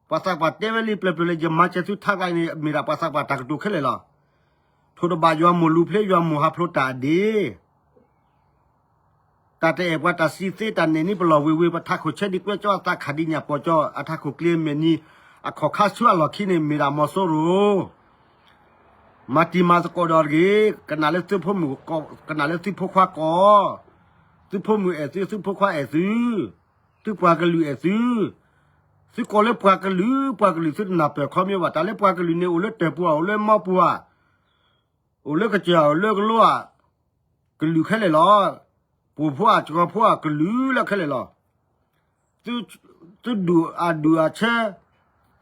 ပှၤသးပှၢ်တဲဝဲလံပျၢၤပျၢၤလၢ ယမၤစၢၤသုထးကျါန့ၣ် မ့ၢ်ဒၣ်ပှၤသးပှၢ်တၢ်ကတိၤခဲလၢာ်လီၤ. ထိၣ်တဘၣ်ယွၤမိၢ်လူၤဖျ့ယွၤမိၢ်ဟးဖျိးတၢ်အဒ့ တၢ်တအဲၣ်ပှၤတၢ်စံးသ့တၢ်နဲၣ်နံၣ်ပလီၢ်ဝ့ၤဝ့ၤ ပထးခိၣ်ဆၢဒံးကွဲကၠီအသးခးဒံးညၣ်ပီၢ်ကၠီ အထးခိၣ်ကျ့မဲာ်နံၤ အခီၣ်ခါဆူအလီၢ်ခံန့ၣ် မ့ၢ်ဒၣ်မီၤစိရိၤ မၤတံၤမၤသကိးဒီးတဂ့ၤ ကနၣ်လၢသုဖိမုၣ်ကီၢ် ကနၣ်လၢသုဖိခွါကီၢ် သုဖိမုၣ်အဲၣ်သု သုဖိခွါအဲၣ်သု သုပှၤကလုာ်အဲၣ်သု သုကိးလၢပှၤကလုာ် ပှၤကလုာ်သုတနၢ်ပၢၢ်ခီမ့ၢ်ဘၣ် တၢ်လၢပှၤကလုာ်န့ၣ် အိၣ်လၢတၢ်ပူၤ အိၣ်လၢမီပူၤ အိၣ်လၢကစၢၢ် အိၣ်လၢကလိဧါ ကလုာ်ခဲလၢာ်လီၤ. ပှိၤဖိဧါ ကီၤဖိဧါ ကလုာ်လၢခဲလၢာ်လီၤ. သုဒူၣ်အဒူၣ်အဆၢ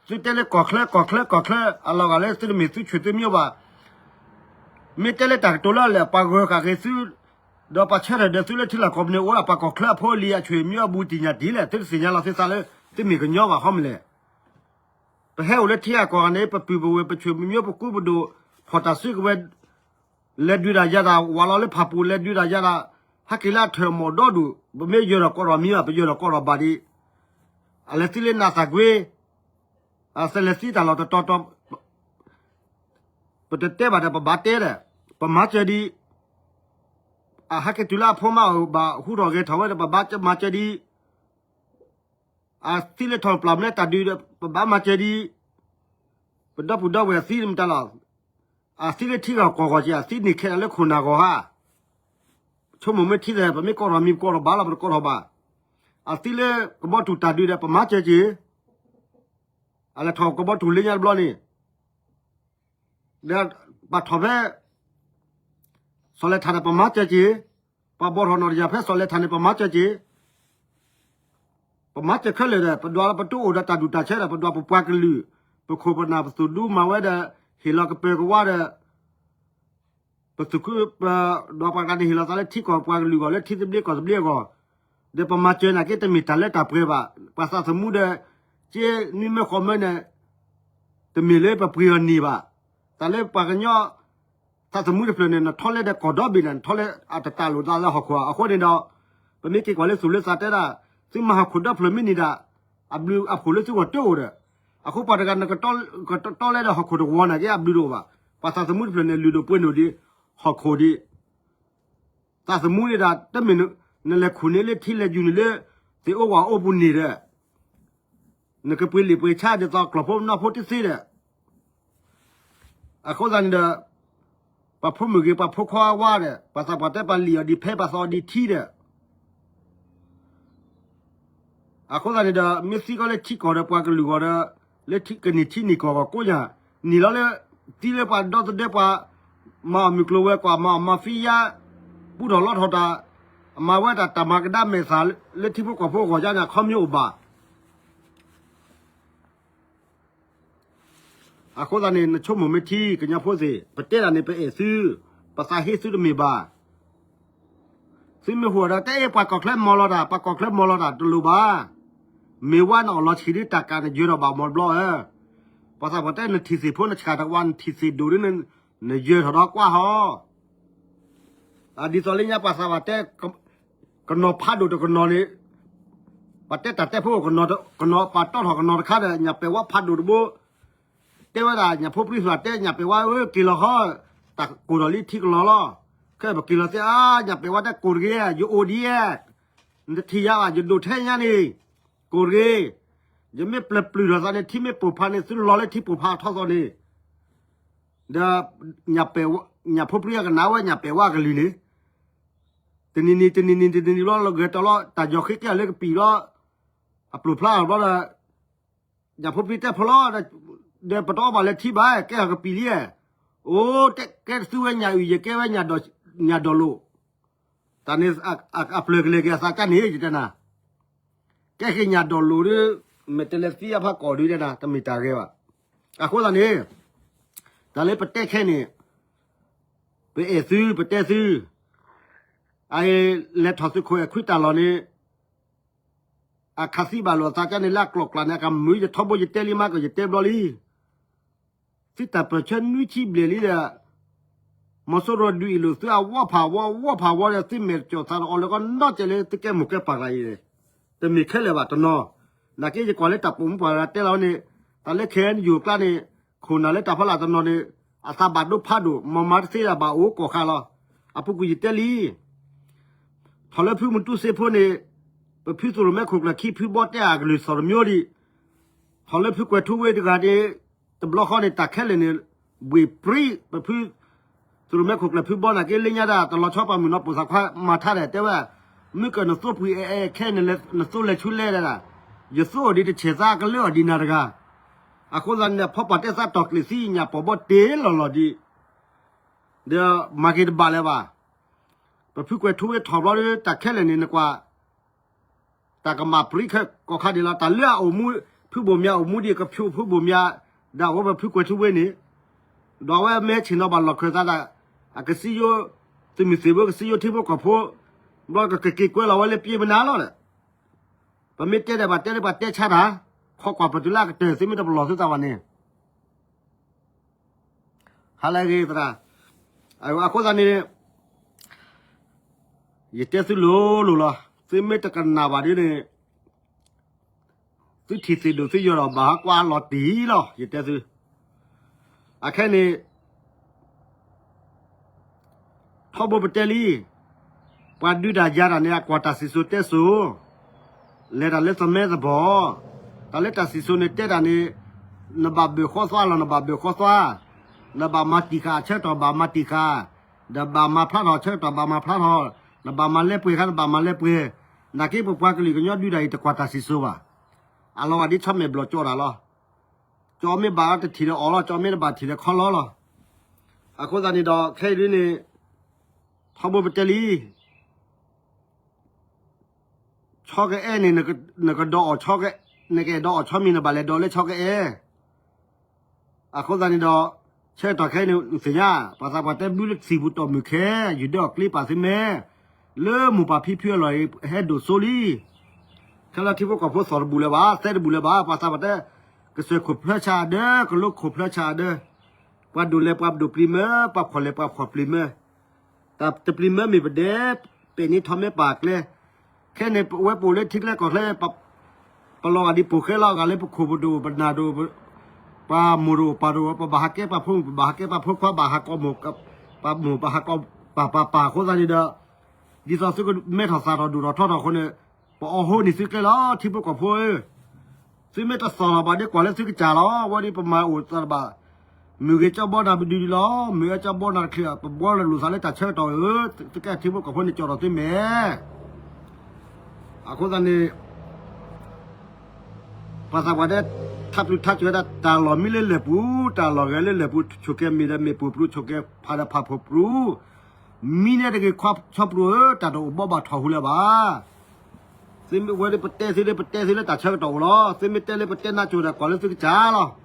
သုတဲလၢကီၢ်ချၢ ကီၢ်ချၢ ကီၢ်ချၢ အလီၤဂာ်လၢသုတမ့ၢ်သုဆွေသုမျိုးဘၣ်. မ့ၢ်တဲလၢတၢ်ကတိၤလၢအလဲၣ် ပှၤဂၢၤဃာ်က့ၤသု ဒီးပှၤဆၢထၢၣ်ဒီးသုလၢထံလီၢ်ကီၢ်ပူၤန့ၣ် အိၣ်ဒၣ်ပှၤကီၢ်ချၢအဖိအလံၤအဆွေမျိုးအဘူးတံၢ်ညၣ်တံၢ်လဲၣ် သုတသ့ၣ်ညါလီၤသုသးလၢ သုမ့ၢ်ကညီဘၣ် ခီမ့ၢ်လဲၣ်. ပဟဲအိၣ်လၢထံဂၤကီၢ်ဂၤန့ၣ် ပပုၢ်ပဝဲၢ်ပဆွေပမျိုးပကူပဒိၣ် ဖီၣ်တၢ်စုကဝဲၤ လဲၤဒုးတၢ်ယၤတၢ် ဝးလီၤလၢဖၣ်ပူၤ လဲၤဒုးတၢ်ယၤတၢ် ဟဲက့ၤလၢအထၢၣ်မီၢ်ဒီဒူၣ် ပမ့ၢ်ယၢၤဒီးကိးထီၣ်မံၤဘၣ် ပယၢၤဒီးကိးထီၣ်ဘၣ်ဒံး အလဲၤသံလၢနးသးကွ့ အလဲၤသံတၢ်လီၢ်တတီၤတီၤ ပတတဲဘၣ်ဒီး ပဘၣ်တဲဒီး ပမၤစၢၤဒံး အဟဲက့ၤတုၤလၢအဖိမါအအိၣ် ဘၣ်ဟူထီၣ်ဂဲၤထီၣ်ဝဲဒီး ပဘၣ်မၤစၢၤဒံး အသံလၢထီၣ်ပျၢ်မလဲတၢ်ဒုးဒီး ပဘၣ်မၤစၢၤဒံး ပဒီပုၢ်ဒီဝဲၢ်အသံမတၤလီၤ အသံလၢထံဂီၢ်ကီၢ်ဂီၢ်က့ၤ အသံန့ၢ်ခဲလၢာ်လၢခိၣ်နၢ်ဂီၢ်ဧါ ဆိကမိၣ်မ့ၢ်ထံဒီး ပမ့ၢ်ကိးထီၣ်မံၤ ပကိးထီၣ်ဘၣ်လီၤ ပတကိးထီၣ်ဘၣ် အသံလၢကဘီတူၢ်တၢ်ဒုးဒီး ပမၤစၢၤက့ၤ အလဲၤထီၣ်ကဘီတူၢ်လၢညါတဘျီန့ၣ် ဒီးပာ်ထီၣ်ဖဲ စီၤလဲၤထၣ်န့ၣ် ပမၤစၢၤက့ၤ, ပှၤဘီၣ်ထီၣ်နီၣ်တယၢ်ဖဲစီၤလဲၤထၣ်န့ၣ် ပမၤစၢၤက့ၤ, ပမၤစၢၤခဲလၢာ်ဒီး ပဒွးလၢပတအိၣ်ဒီးတၢ်ဒူၣ်တၢ်ဆၢဒီး ပဒွးပပှၤကလုာ်, ပခိၣ်ပနၢ်ပသူၣ်ဒူမၤဝဲဒီး ဟ့ၣ်လီၤကပၢၤကဝါဒီး ပသုးခိၣ်ပဒွးပှၤတဂၤန့ၣ် ဟ့ၣ်လီၤသးလၢထံကီၢ်ပှၤကလုာ်အဂီၢ် လၢထံသဘျ့ကီၢ်သဘျ့အဂီၢ်, ဒီးပမၤစၢၤနာ်က့ တမ့ၢ်တၢ်လၢတၢ်ပှဲၤဘၣ်. ပှၤသးသမူဒီး က့နွံမၢဃီမၢန့ၣ် တမ့ၢ်လၢပပှ့ၤအီၤန့ၢ်ဘၣ်. တၢ်လၢပှၤကညီ သးသမူတဖျၢၣ်န့ၣ် နထီၣ်လဲဒီးကီၢ်ဒီဘ့ၣ်န့ၣ် နထီၣ်လဲအတတၢ်လိာ်သးလၢဟီၣ်ခိၣ်ဧါ. အဃိန့ၣ်ဒီး ပမ့ၢ်က့ၤကွၢ်လၢသူၣ်လၢသးတဲဒၣ် သုမၤဟီၣ်ခိၣ်ဒီဖျၢၣ်မ့ၢ်န့ၢ်ဒၣ် အဘျုးအဖှိၣ်လၢသုဂီၢ်တအိၣ်ဒီး အဃိပှၤတဂၤနကတီလဲဒီးဟီၣ်ခိၣ်တဝီနာ်က့ အဘျုးတအိၣ်ဘၣ်. ပှၤသးသမူတဖျၢၣ်န့ၣ် လုၢ်ဒိၣ်ပှ့ၤဒိၣ်ဒံး ဟီၣ်ခိၣ်ဒံး သးသမူန့ၣ်ဒၣ် တမ့ၢ်နလဲၤခူၣ်န့ၢ်လၢထံလဲၤယူၤန့ၣ်လၢ သ့ၣ်အိၣ်ဝၣ်အိၣ်ပူၤန့ၣ်ဒီး နကပှ့ၤလံာ်ပှ့ၤဆါဒ်သိးကျီၢ်ဖိနီၢ်ဖိတသ့ဒီး အဃိသတးန့ၣ်ဒီး ပှၤဖိမုၣ်ဂ့ၤ ပှၤဖိခွါဝါဒီး ပှၤသးပှၢ်တဲပှၤလံၣ်အီၤဒံးဖဲ ပှၤသီအီၤဒံးထံဒီး အဃိသတးန့ၣ်ဒီး မ့ၢ်သံကီးလၢထံကီၢ်ဒီးပှၤကလုာ်ဂီၢ်ဒီး လၢကန့ၢ်ထံန့ၢ်ကီၢ်ဂီၢ်ကိးညါ န့ၢ်လီၤလၢ သံလၢပှၤဒီသဒၢပှၤ မၤအီၣ်မုၢ်ကျိၤဝဲၤကွာ် မၤအီၣ်မၤဖံယါ ပူထီၣ်လီထီၣ်တၢ် မၤဝဲတၢ်တၢ်မၤကဒါမဲာ်သၣ်လၢထံဖိကီၢ်ဖိအဂီၢ်ယါန့ၣ် အခီပညီအိၣ်ဘၣ်. အဃိသတးန့ၣ် နဆိကမိၣ်မ့ၢ်ထံ ကညီဖိသ့ၣ် ပတဲတၢ်န့ၣ် ပအဲၣ်သု, ပသးဟ့သုတမ့ၢ်ဘၣ်. သုမ့ၢ်ဟူးဒီး တဲအ့ၣ် ပှၤကီၢ်ချၢမီၤလီၤတၢ်, ပှၤကီၢ်ချၢမီၤလီၤတၢ် တလိၣ်ဘၣ်. မ့ၢ်ဝဲနအီၣ်လီၤဆံးဒ်တၢ်ကး နယၢၤထီၣ်ဘၣ်မီၤတဘျီဧၢ. ပှၤသးပှၢ်တဲ နထံၣ်သ့ၣ်ဖိ နဆှၣ်တဝါ နထံၣ်သ့ၣ်ဒိၣ်ဒ် နယၢၤထီၣ်ဒီးကွၢ်ဟီ ဒ်သိးလၢညါပှၤသးပှၢ်တဲ ကနီၤဖးဒိၣ်တကနီၤန့ၣ် ပှၤတဲတၢ်တဲဖိ ကနီၤပာ်တီထီၣ်ကနီၤတခါဒီး ညၣ်ပဲာ်ဝါဖးဒိၣ်တဘိ တဲဝဲဒၣ် ညၣ်ဖိပြံဖျၢၣ်တဲ ညၣ်ပဲာ်ဝါဧၢ က့ၤလီၤဃီ တၢ်ကိၢ်ထီၣ်လံထံကလီၤလီၤ. ခဲပက့ၤလီၤသ့ အါ ညၣ်ပဲာ်ဝါတဲကိၢ်တဂ့ၤ ယအိၣ်ဒံးဧါ နတထံၣ်ယၤဘၣ် ယဒိၣ်ထဲညါန့ၣ် ကိၢ်တဂ့ၤ ယမ့ၢ်ပျၢၤပျုၢ်ထီၣ်သးန့ၣ် ထံမ့ၢ်ပိၢ်ဖးန့ၣ် သုလီၤလၢထံပိၢ်ဖးထီၣ်သီန့ၣ် ဒီး ညၣ်ဖိပြံအကနၣ်ဝဲ ညၣ်ပဲာ်ဝါအကလုၢ်န့ၣ် တနံၤနံၤ တနံၤနံၤ တနံၤနံၤဘျီ လီၤဂဲၤတီၤလီၤ တၢ်ယီၤဃ့ကဲအီၤလၢကပံာ်လီၤ အပျိၢ်ဖျါအီၤဘျီဒီး ညၣ်ဖိပြံတဲဖီလီၤ ဒီးပတအီၣ်ဘၣ်လၢထံဘၣ် ကဲအီၤကပံာ်လံ အိၣ် ကဲတသူဝဲညၣ်အုၣ် ယကဲဝဲ ညၣ်ဒိၣ်လိာ် တၢ်န့ၣ် အပျၢၤကလဲၤက့ၤအသးကါန့ၣ် ယတဲနၤ ကဲက့ၤညၣ်ဒိၣ်လိာ်ဒီး မဲာ်တဲးလဲးသံအဖးကီၢ်ဒုးတဲနၤ တမ့ၢ်တၢ်ဂ့ၤဘၣ်. အဃိသတးန့ၣ် တၢ်လၢပတဲခဲန့ၣ် ပအဲၣ်သု ပတဲသု အလဲၤထီၣ်သုးခိၣ်အဲၣ်ခွံတၢ်လီၢ်န့ၣ် အခးသံဘၣ်လိာ်အသးကါန့ၣ် လၢအကျိၤကျဲန့ၣ် အကမုာ် ယထီဘိယတဲလံမးကီး ယတဲဘျီလံ သုတၢ်ပၢၢ်ဆၢနွံဆံဘျဲၣ်လံဒီး မီၤစိရိၤဒုးအ့ၣ်လိာ်သုအဝီဖးဝီ ဝီဖးဝီဒီး သုမဲာ်ကၠီၣ်သးဒီးအီၤလၢကီၢ်နီၢ်ကဲးလၢသုကဲမိၢ်ကဲပၢ်ဂၤအံၤန့ၣ် တမ့ၢ်ခဲလၢာ်ဘၣ်တနီၤ. နာ်က့ယကွၢ်လၢတၢ်ပိာ်မုၣ်ပှၢ်ဂၤတဲလီၤန့ၣ် တၢ်လၢခဲအံၤယိၤကျါန့ၣ် ခိၣ်နၢ်လၢတၢ်ဖီလာ်တနီၤန့ၣ် အသးဘၣ်ဒိဖးဒိၣ် မၤမၤတသ့ဒၣ်ဘၣ်အိၣ်ကိးခါလီၤ. အပူၤကွံာ်ယတဲလံ ထီၣ်လၢဖုမူတူစ့ဖိန့ၣ် ပဖုသရိၣ်မဲခိၣ်ကျၢၢ်ခံဖုဘီတဲအကလုၢ်သီၣ်တမျိၤဒံး, ထီၣ်လၢဖုကွဲၤထူဝ့တဂၤန့ၣ် တဘျီဃီန့ၣ် တၢ်ခဲလၢာ်န့ၣ် ဘှ့ၣ်ပြံ ပဖု သရိၣ်မဲခိၣ်ကျၢၢ်ဖုဘီနာ်က့လၢညါဒၣ် တလီၤဆီပာ်မုၣ်နီၢ်ပိာ်သးခွါမၤထါဒၣ်တဲဝဲ, မ့ၢ်ကနသိပှံၤအဲၣ်အဲၣ်ခဲအံၤ နသိလဲၤဆူလဲၣ်ဒၣ်, ယသိအိၣ်ဒံးတဆဲးသးကလၢအီၤဒံးနၤတဂၤ. အဃိသတးန့ၣ် ဖီပာ်တဲသးတီၢ်ကျ့ၣ်သံညၣ်ပီာ်ဘီတ့လီၤလီၤဒံး, ဒီးမၤက့ၤတဘၣ်လၢၤဘၣ်. ပဖုကွဲၤထူဝ့ထီၣ်ဘျီဒီး တၢ်ခဲလၢာ်န့ၣ်နကွၢ် တၢ်ကမၣ်ပြံခဲကိးခါဒံးလီၤ. တၢ်လၢအအိၣ်မူ ဖုဘိၣ်မၠးအိၣ်မူဒံး ကဖျိးဖုဘိၣ်မၠး ဒၣ်ဝဲပဖုကွဲၤထူဝ့န့ၣ်, ဒီးအဝဲမ့ၢ်ဟဲဆ့ၣ်နီၤဘၣ်လီၢ်ခၢၣ်သးဒၣ် အကစံယိ သုးမုၢ်သံၣ်ဘိကစံယိထံဖိကီၢ်ဖိ, ဘျီကက့ၤကွဲလီၤဝဲလၢပျ့ပနါလီၤဒီး, ပမ့ၢ်တဲဒၣ်ဘၣ်တဲလၢပှၤတဲဆါတၢ်, ခိးကွၢ်ပတုၤလၢအကတၢၢ် သုမ့ၢ်တပလီၢ်သုသးဘၣ်န့ၣ် ဟါလၢအဂ့ၤသရၣ်, အဃိသတးန့ၣ် ယတဲသုလိၤလိၤလီၤ. သုမ့ၢ်တကနၣ်ဘၣ်ဒ်န့ၣ် သုထံၣ်သ့ၣ်ဒိၣ်သုယီၤဒီးဘၣ်ဟးကွၢ်လီၤတံၢ်လီၤ ယတဲသု. အခဲန့ၣ် ထီဘိပတဲလံ, ပှၤဒုးတၢ်ယၤတၢ်န့ၣ် အကွၢ်တၢ်စံၣ်စိၤတဲစိၤ, လဲၤတၢ်လၢသမဲသဘီၣ်, တၢ်လၢတၢ်စံၣ်စိၤန့ၣ်တဲတၢ်န့ၣ်, နဘၣ်ဘၢၣ်ဃီသွါလီၤ နဘၣ်ဘၢၣ်ဃီသွါ, နဘၣ်မၤတံၢ်ဃာ်အဆၢကတီၢ်ဘၣ်မၤတံၢ်ဃာ်, နဘၣ်မၤဖျါထီၣ်အဆၢကတီၢ်ဘၣ်မၤဖျါထီၣ်, နဘၣ်မၤလဲပှဲၤဃာ် နဘၣ်မၤလဲပှဲၤ, နာ်က့ပပှၤကလုာ်ကညီဒုးတၢ်အံၤတကွၢ်တၢ်စံၣ်စိၤဘၣ်. အလီၤဂာ်ဒ်ဆီမဲာ်ဘျီၣ်ကၠီတၢ်လီၤ. ကၠီမ့ၢ်ဘၣ်တထံၣ်ဒီးအီၣ်လီၤ, ကၠီမ့ၢ်တဘၣ်ထံၣ်ဒီးခီလီၤလီၤ. အဃိသတးန့ၣ်ဒီးခဲအံၤဒ်န့ၣ် ထီဘိပတဲလံ, ဆီကအဲၣ်န့ၣ် နကဒီးအီၣ်, နကအဲၣ်ဒိးအီၣ်ဆီမံၤ နဘၣ်လဲၤဒိးလၢဆီကအဲၣ်. အဃိသတးန့ၣ်ဒီး ဆၢကတီၢ်ခဲအံၤန့ၣ် နသ့ၣ်ညါ ပှၤသးပှၢ်တဲဘုလၢသံၣ်ပူၤတီၢ်မုၢ်ခဲ, ယုၢ်ဒၢအီၣ်ကျ့ပာ်သုမဲ, လၢမိၢ်ပၢ်ဖံဖုအလီၢ်အံၤ ဟဲဒိၣ်စိလံ. ခဲလၢာ်ထံဖိကီၢ်ဖိသီၣ်တဘူၣ်လၢၤဘၣ်, သဲတဘူၣ်လၢၤဘၣ်, ပှၤသးပှၢ်တဲ ကစၢၢ်ခိၣ်ဖျၢဆါအဒၢ, ကလိခိၣ်ဖျၢဆါအဒၢ, ပှၤဒိၣ်လဲၤပှၤဒိၣ်ပျံၤမၢ, ပှၤဖှီၣ်လဲၤပှၤဖှီၣ်ပျံၤမၢ. တၢ်တပျံၤမၢမ့ၢ်ပဒဲး, ပဲာ်န့ၢ်ထီၣ်မဲပာ်ကျဲ, ခဲန့ၣ် ပဝဲပအိၣ်လၢထံကျဲကီၢ်ကျဲ, ပလီၤဂာ်ဒ်ပိာ်ဃဲလီၤဂာ်လၢပခိၣ်ပဒိၣ်ပနၢ်ဒိၣ်, ပှၤမိၢ်တအိၣ်ပၢ်တအိၣ် ပဘၣ်ဟးကဲပှၤဖိမုၣ် ပဘၣ်ဟးကဲပှၤဖိခွါ ဘၣ်ဟးကီမိၢ်, ပှၤမိၢ်ဘၣ်ဟးကီပၢ်ပၢ်ပၢ်အဃိသတးန့ၣ်ဒီး, ဒ်သိးသုကမဲထီၣ်သၣ်ထီၣ်ဒိၣ်ထီၣ်ထီထီၣ်အဃိန့ၣ်, ပအီၣ်ဟိန့ၢ်သုကျဲလီၤ ထံဖိကီၢ်ဖိဧၢ. သုမ့ၢ်တသီၣ်လီၤဘၣ်ဒီးကွၢ်လၢသုကစၢ်လီၤ, ဝဲဒ်ပမၤအိၣ်သးတဘၣ်, မုၢ်ဂ့ၤကၠီဘီနၤပဒုဒုလီၤ, မုၢ်အၢကၠီဘီနၤတချ့, ပဘှီလၢလိာ်သးလၢတၢ်ဆၢကတီၢ်ဧၢ, သုကဲထံဖိကီၢ်ဖိန့ၣ် ကၠီၣ်ထီၣ်သုမဲာ် အဃိသတးန့ၣ် ပှၤသးပှၢ်တဲ ထါပျုၤထါစၢၤဝဲဒၣ် တၢ်လီၢ်မံလၢလၢၢ်ပူၤ, တၢ်လီၢ်ဂဲၤလၢလၢၢ်ပူၤ, ဆိၣ်ကဲမ့ၢ်ဒီးမ့ၢ်ပူၤပူၤ, ဆိၣ်ကဲဖးဒီးဖးဖိပူၤ, မံန့ၣ်တဂ့ၤ ဆီပူၤဧၢ, တၢ်တအိၣ်ဘီဘၣ်ထီၣ်ဟူလၢၤဘၣ်. သုမ့ၢ်ဝဲဒၣ်ပတဲသုလၢပတဲသုလၢတၢ်ဆၢကတီၢ်အိၣ်လီၤ. သုမ့ၢ်တဲလၢပတဲနးစိၤဒီးကွၢ်လၢသုကစၢ်လီၤ.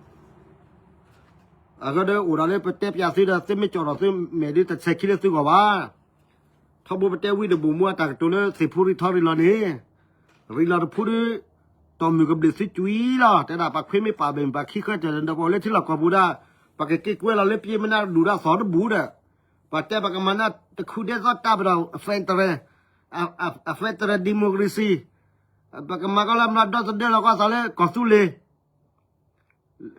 အဃိဒီးအိၣ်ဒီးလၢပတဲပျးသုဒီး သုမ့ၢ်ကၠီၣ်ထီၣ်သုမဲာ်ဒီး တဆဲးခံလၢသုဂီၢ်ဘၣ်. ထီဘိပတဲဝံၤတဘူၣ်မူအတၢ်ကတိၤလၢသ့ၣ်ဖူရံထီရံလီၤန့ၣ်, ရံလီၤတဖုဒီး တီၢ်မုၢ်ကဘျံးသုကွံာ်လီၤ. တဲဒၣ်ပှၤခွ့မ့ၢ်ပာ်ဘၣ်မ့ၢ်ပှၤခံဃၢတၢၢ်ဒီး ပအိၣ်လၢထံလီၢ်ကီၢ်ပူၤဒၣ်, ပှၤကက့ၤကွဲလီၤလၢပျ့မနုၤဒူၣ်ဒၣ်သီတဘူၣ်ဒီး, ပှၤတဲပှၤကမၤနၢ်တခူဒဲသီတၢ်ပဒီး federal, federal democracy, ပကမၤကီလၢမနုၤဒီသဒၢလီၤကီၢ်သးလၢကီၢ်သူလ့ၤ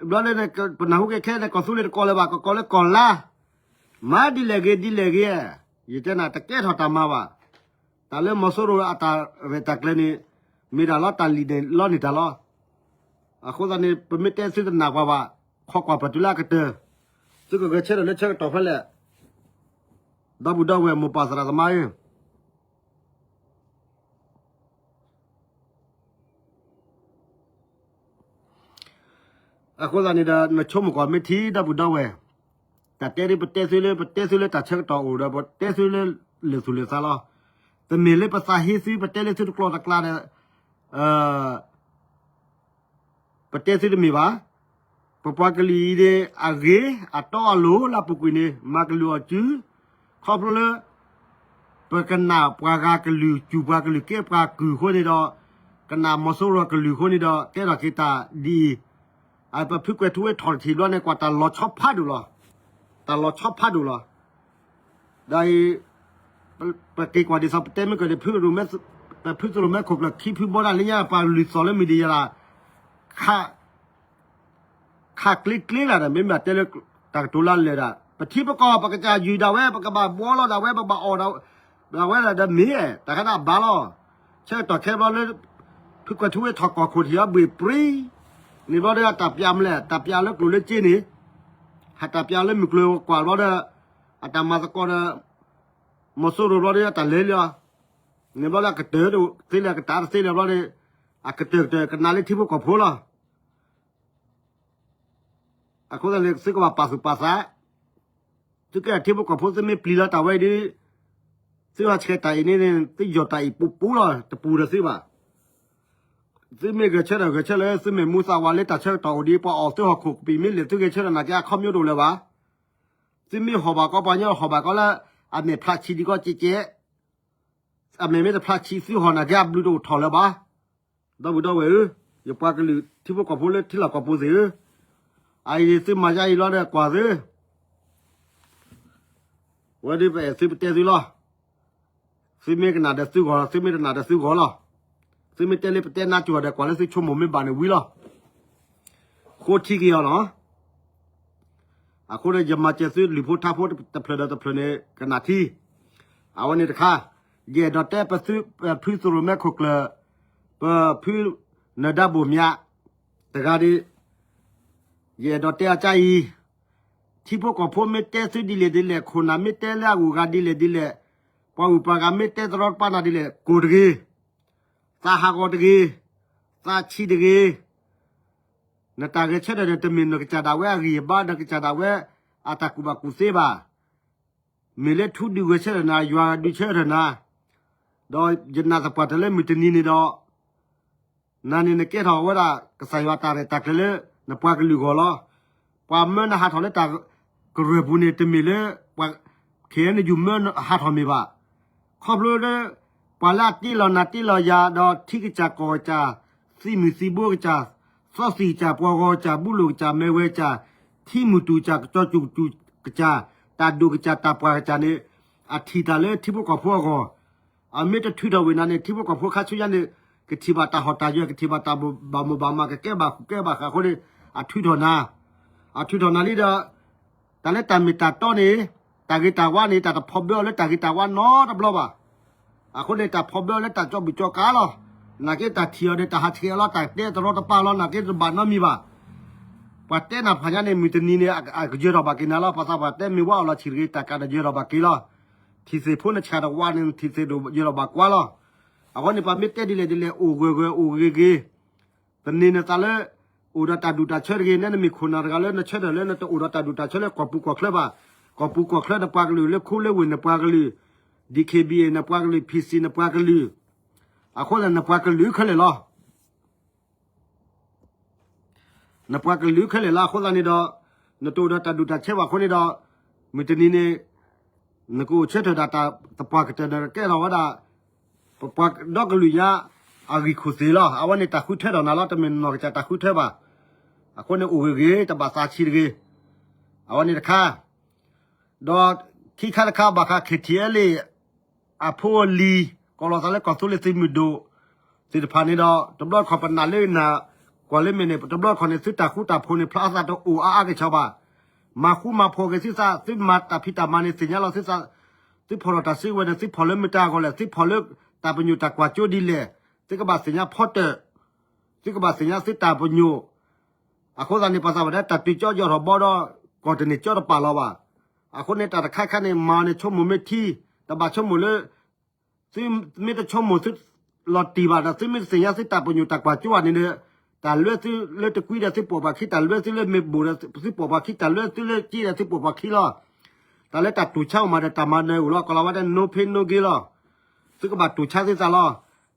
ဘျီဒ်န့ၣ် ပနၢ်ဟူက့ၤခဲန့ၣ် ကီၢ်သူလ့ၤတကိးလၢၤဘၣ်, ကကိးလၢကီၢ်လါ, မၤဒ်လဲၣ်ဂ့ၤဒ်လဲၣ်ဂ့ၤ, ယတဲနၤတကဲထီၣ်တၢ်မၤဘၣ်. တၢ်လၢမီၤစိရိၤအတၢ်ရဲၣ်တၢ်ကျဲၤန့ၣ် မ့ၢ်ဒၣ်လီၤတၢ်လံၣ်န့ၣ်လီန့ၢ်တၢ်လီၤ. အဃိသတးန့ၣ် ပမ့ၢ်တဲသုတနာ်ပှၤဘၣ်, ခိးကွၢ်ပတုၤလၢအကတၢၢ်, သုကဂဲၤဆၢထၢၣ်လၢဆၢကတီၢ်ဖဲလဲၣ်, ဒီပုၢ်ဒီဝဲၢ်မိၢ်ပၢ်သရၣ်သမါဧၢ အဃိသတးန့ၣ်ဒီး နဆိကမိၣ်ကွၢ်မ့ၢ်ထံ ဒီပုၢ်ဒီဝဲၢ်, တၢ်တဲဒ်ပတဲသုလၢ ပတဲသုလၢတၢ်ဆၢကတီၢ်အိၣ်ဒီး ပတဲသုလၢလၢာ်သူၣ်လၢာ်သးလီၤ. တမ့ၢ်လၢပသးဟ့သု ပတဲလၢသုတကျိၤတကျါဒီး ပတဲသုတမ့ၢ်ဘၣ်. ပပှၤကလုာ်အံၤန့ၣ် အဂ့ၤ အတီအလိၤလၢအပူၤကွံာ်န့ၣ် မၤကလုာ်အီၤစု, ခီဖျိလၢ ပကနၣ်ပှၤဂၤကလုာ် စူၢ်ပှၤကလုာ်ကဲပှၤကုၢ်အဃိန့ၣ်ဒီး, ကနၣ်မီၤစိရိၤကလုာ်အဃိန့ၣ်ဒီး ကဲထီၣ်က့ၤတၢ်ဒ်အံၤ, ပဖုကွဲၤထူဝ့ထီၣ်တထံၣ်ဘျီန့ၣ် ကွၢ်တၢ်လီၤဆီဖးဒိၣ်လီၤ. တၢ်လီၤဆီဖးဒိၣ်လီၤ. ဒီးအံၤ ပက့ၤကွၢ်ဒ်သိးပတဲမ့ၢ်ကဒီး ဖုသရိၣ်မဲခိၣ်ကျၢၢ်ခံဖုဘီဒၣ်လၢညါ ပှၤလုၢ်သီၣ်လၢမံၤဒံးယၤလၢ ခးကျ့ကျ့လၢဒီး မ့မ့ၢ်တဲလၢ တၢ်ကတိၤလၢလၢာ်ဒၣ် ပထံပကီၢ် ပကစၢ်ယုၢ်ဒၣ်ဝဲ ပကဘၣ်ဘှီလီၤဒၣ်ဝဲ ပဘၣ်အီၣ်ဒၣ်ဝဲဒၣ်မ့ၢ် တၢ်ခါဒၣ်ဘၣ်လီၤ. ဆၢကတီၢ်ခဲဘျီလၢ ဖုကွဲၤထူဝ့ထီၣ်ကီၢ်ခိၣ်ထံးအီၤဘှ့ၣ်ပြံ န့ၣ်ဘျီဒီး တၢ်ပျးမလဲၣ် တၢ်ပျးလၢကျိၤလၢစ့န့ၣ် ဟးတၢ်ပျးလၢမုၢ်ကျိၤကွၢ်ဘျီဒီး အတၢ်မၤသကိးဒီး မီၤစိရိၤဘျီဒီး တၢ်လဲၤလံလီၤ. န့ၣ်ဘျီလၢအကတၢၢ်တသ့လၢ အကတၢၢ်တသ့လၢဘျီဒီး အကတၢၢ်ကတၢၢ်ကနၣ်လၢထံဖိကီၢ်ဖိလီၤ. အဃိသတးန့ၣ် သုကဘၣ်ပာ်သူၣ်ပာ်သး, သုကဲထံဖိကီၢ်ဖိ သုမ့ၢ်ပျံၤလီၤတၢ်ဝဲအံၤဒီး သုဟးဆှဲးတၢ်အံၤန့ၣ် သုယီၢ်တၢ်အံၤပူၤပူၤလီၤ တပူၤဒီးသုဘၣ်. သုမ့ၢ်ဂဲၤဆၢထၢၣ်ဂဲၤဆၢထၢၣ်လၢ သုမဲာ်မူသးဝးလၢတၢ်ဆၢကတီၢ်အိၣ်ဒံး ပှၤအီၣ်သုဟီၣ်ခိၣ်ကပံာ်မ့ၢ်လဲၤသုဂဲၤဆၢထၢၣ်နာ်က့ အခီပညီတအိၣ်လၢၤဘၣ်. သုမ့ၢ်ဟီၣ်ဘၣ်ကီး ပှၤကညီဟီၣ်ဘၣ်ကီးလၢ အမဲာ်ဖျးဆံးဒံးကီးကဲကဲ အမဲာ်မ့ၢ်တဖျးဆံး သုဟီၣ်နာ်က့ အဘျုးတအိၣ်ထီၣ်လၢၤဘၣ်. ဒီပုၢ်ဒီဝဲၢ်ဧၢ, ယပှၤကလုာ်ထံဖိကီၢ်ဖိလၢထံလီၢ်ကီၢ်ပူၤသ့ၣ်ဧၢ, အအံၤသုမၤယါအံၤလီၤဒီးကွၢ်သု, ဝဲဒ်ပအဲၣ်သုပတဲသုလီၤ. သုမ့ၢ်ကနၣ်ဒီးသုဂီၢ်, သုမ့ၢ်တနၣ်ဒီးသုဂီၢ်လီၤ. သုမ့ၢ်တဲလၢပတဲနါစိၤဒီး ကွၢ်လၢသုဆိကမိၣ်မ့ၢ်ဘၣ်န့ၣ်ဝံၤလီၤ. ဃိထံက့ၤအီၤလီၤ. အဃိန့ၣ် ယမၤစၢၤသုလုၢ်ဖိထါဖိတဖျၢၣ်ဒီးတဖျၢၣ်န့ၣ် ကနၣ်ထံ, အဝဲန့ၣ်တခါ, ယအဲၣ်ဒိးတဲပသု ဖုသရိၣ်မဲခိၣ်ကျၢၢ်, ပဖုနၢၤဒါဘိၣ်မၠး, တဂၤဒ်, ယအဲၣ်ဒိးတဲအကါအံၤ, ထံဖိကီၢ်ဖိမ့ၢ်တဲသုဒ်လဲၣ်ဒ်လဲၣ်, ခိၣ်နၢ်မ့ၢ်တဲလၢအဂုၤအဂၤဒ်လဲၣ်ဒ်လဲၣ်, ပှၤဂုၤပှၤဂၤမ့ၢ်တဲတရီတပါနၤဒ်လဲၣ်, ကိၢ်တဂ့ၤ, သးဟးဂီၤတဂ့ၤ, သးဆံးတဂ့ၤ, နတၢ်ဂဲၤဆၢထၢၣ်န့ၣ် တမ့ၢ်နကစၢ်ဒၣ်ဝဲအဂံၢ်အဘါ, နကစၢ်ဒၣ်ဝဲအတၢ်ကူၣ်ဘၣ်ကူၣ်သ့ဘၣ်. မ့ၢ်လၢထူဒုးဂဲၤဆၢထၢၣ်နၤ, ယွၤဒုးဆၢထၢၣ်နၤ, ဒီးယနာ်သပှၢ်တၢၢ်လၢမုၢ်တနံၤန့ၣ်ဒီး နၤန့ၣ်နကဲထီၣ်ဝဲဒၣ် ကစၢ်ယွၤတၢ်ရဲၣ်တၢ်ကျဲၤလၢ နပှၤကလုာ်အဂီၢ်လီၤ. ပှၤမၢနဟးထီၣ်လၢတၢ်ကရၢၢ်ပူၤန့ၣ် တမ့ၢ်လၢ ပှၤ ခ့ၣ်အဲၣ်ယူၣ် မၢနဟးထီၣ်မ့ၢ်ဘၣ်. ခီဖျိလၢ ပှၤလၢအတ့လီၤနၤတ့လီၤယၤ ဒီးထံကစၢ်ကီၢ်ကစၢ်, သံမုၢ်သံဘိကစၢ်, စီဆှံကစၢ်, ပှၤဂီၤကစၢ်, ဘူလိၣ်ကစၢ်, မဲၢ်ဝဲကစၢ်, ထံမုၢ်တူၢ်ကစၢ်, ကစီၤစူၣ်ကစၢ်, တၢ်ဒိၣ်ကစၢ်, တၢ်ပှၢ်ကစၢ်န့ၣ် အထံၣ်တၢ်လၢထံဖိကီၢ်ဖိအဂီၢ် အမ့ၢ်တထုးထီၣ်ဝံၤနၤန့ၣ် ထံဖိကီၢ်ဖိခါဆူညါန့ၣ် ကထံၣ်ဘၣ်တၢ်ဟီၣ်တၢ်ယၢၤ, ကထံၣ်ဘၣ်တၢ်ဘၣ်မိၢ်ဘၣ်မး, ကကဲဘၣ်ဃူးကဲဘၣ်ဃးအဃိန့ၣ် အထုးထီၣ်နၤ, အထုးထီၣ်နၤလံဒီး တၢ်လၢတၢ်မ့ၢ်တၢ်တီန့ၣ် တၢ်ဂ့ၤတၢ်ဝါန့ၣ် တၢ်တဖီၣ်ဘၢအီၤလၢတၢ်ဂ့ၤတၢ်ဝါနီတဘျီဘၣ်. အဃိန့ၣ် တၢ်ဖီၣ်ဘၢအီၤလၢတၢ်ကၠီဘူၣ်ကၠီကၤလီၤ. နာ်က့တၢ်ထံၣ်အီၤဒီး တၢ်ဟးဆှဲးအီၤလီၤ, တၢ်တဲတရီတပါလီၤ, နာ်က့တဘၣ်နီတမံၤဘၣ်. ပှၤတဲနၤဖးညါန့ၣ် မုၢ်တနံၤန့ၣ် အကယၢၤထီၣ်ဘၣ်က့ၤနၤလီၤ. ပှၤသးပှၢ်တဲမ့ၢ်ဝါအီၣ်လီၤဆံးတဂ့ၤ, တၢ်ကးဒီးယၢၤထီၣ်ဘၣ်က့ၤလီၤ. ထံၣ်သ့ၣ်ဖိနဆၣ်တဝးန့ၣ် ထံၣ်သ့ၣ်ဒိၣ်ယၢၤထီၣ်ဘၣ်ကွါလီၤ. အဃိန့ၣ် ပှၤမ့ၢ်တဲဒ်လဲၣ်ဒ်လဲၣ် အိၣ်ဂၢၢ်ဂၢၢ်အိၣ်ဂ့ၤဂ့ၤ, သန့ၤနသးလၢ အိၣ်ဒီးတၢ်ဒူၣ်တၢ်ဆၢတဂ့ၤ, နဲနမ့ၢ်ခိၣ်နၢ်တဂၤလၢ နဆၢထၢၣ်လၢနတအိၣ်ဒီးတၢ်ဒူၣ်တၢ်ဆၢလၢကီၢ်ပူၤကီၢ်ချၢဘၣ်. ကီၢ်ပူၤကီၢ်ချၢနပှၤကလုာ်, လၢခူလၢဝ့ၢ်နပှၤကလုာ်, ဒံၣ်ခ့ၣ်ဘံၣ်အ့ၣ် နပှၤကလုာ်, ဖံၣ်စံၣ်နပှၤကလုာ်, အဃိသတးနပှၤကလုာ်ခဲလၢာ်လီၤ. နပှၤကလုာ်ခဲလၢာ်လီၤ. အဃိသတးန့ၣ်ဒီး နတအိၣ်ဒီးတၢ်ဒူၣ်တၢ်ဆၢဘၣ်အဃိန့ၣ်ဒီး မုၢ်တနံၤန့ၣ် နကအိၣ်ဆၢထၢၣ်ဒၣ်တၢ်သပှၢ်ကတၢၢ်န့ၣ် ကကဲထီၣ်ဝဲဒၣ် ပပှၤဒီကလုာ်ညါအဂံၢ်ခူၣ်သ့ၣ်လီၤ. အဝဲန့ၣ်တၢ်ဃုထၢထီၣ်နၤလီၤ, တမ့ၢ်နီၢ်ကစၢ်တၢ်ဃုထၢဘၣ်. အဃိန့ၣ်အိၣ်ဂ့ၤဂ့ၤ တဘၣ်သးဆံးတဂ့ၤ. အဝဲန့ၣ်တခါ ဒီးခံခါတခါဘၣ်ဃး ခ့ၣ်ထံၣ်အဲလ့ၣ် အဖိအလံၤ ကိးလီၤသးလၢကီၢ်သူလ့ၤသုးမုၢ်ဒိၣ် သ့ၣ်တဖၣ်န့ၣ်ဒီး တဘျီတခီၣ်ပနာ်လၢနၤ ကွၢ်လၢမဲာ်န့ၣ် တဘျီတခီၣ်န့ၣ် သုတၢ်ဃူတၢ်ဖိးန့ၣ် ဖျါအသးတအိၣ်အါအါကဆီဘၣ်. မၤဃူမၤဖိးက့ၤသုသး, သုမၤတၢ်ဖံးတၢ်မၤန့ၣ် သ့ၣ်ညါလီၤသုသး, သုဖီၣ်ထီၣ်တၢ်စုကဝဲၤန့ၣ် သုဖီၣ်လၢမတၤအဂီၢ်လဲၣ်, သုဖီၣ်လၢတၢ်ပညိၣ်တၢ်ကွၢ်စိဒ်လဲၣ်, သုကဘၣ်သ့ၣ်ညါဖီတၢၣ်, သုကဘၣ်သ့ၣ်ညါသုတၢ်ပညိၣ်. အဃိသတးန့ၣ် ပှၤသးပှၢ်တဲ တၢ်တုၤကၠီယီၢ်ထီၣ်ဘီဒီး ကီၢ်တန့ၢ်ကၠီတပာ်လီၤဘၣ်. အဃိန့ၣ် တၢ်တခါခါန့ၣ် မၤန့ၣ်ဆိကမိၣ်မ့ၢ်ထံ, တဘၣ်ဆိကမိၣ်လၢ သုမ့ၢ်တဆိကမိၣ်သုလီၤတံၢ်ဘၣ်ဒီး သုမ့ၢ်တသ့ၣ်ညါသုတၢ်ပညိၣ်တၢ်ကွၢ်စိဘၣ်န့ၣ်ဒီး တၢ်လၢသုလၢတကွံဒီးသုပိာ်ပှၤခံ, တၢ်လၢသုလၢမ့ၢ်ဘိၣ်ဒီးသုပိာ်ပှၤခံ, တၢ်လၢသုလၢက့ဒီးသုပိာ်ပှၤခံလီၤ. တၢ်လၢတၢ်တူၢ်ဆါအိၣ်မးဒီးတၢ်မၤနၢၤအိၣ်လီၤ. ကီၤလၤဝါတဲ no pain no gain လီၤ. သုကဘၣ်တူၢ်ဆါသုသးလီၤ.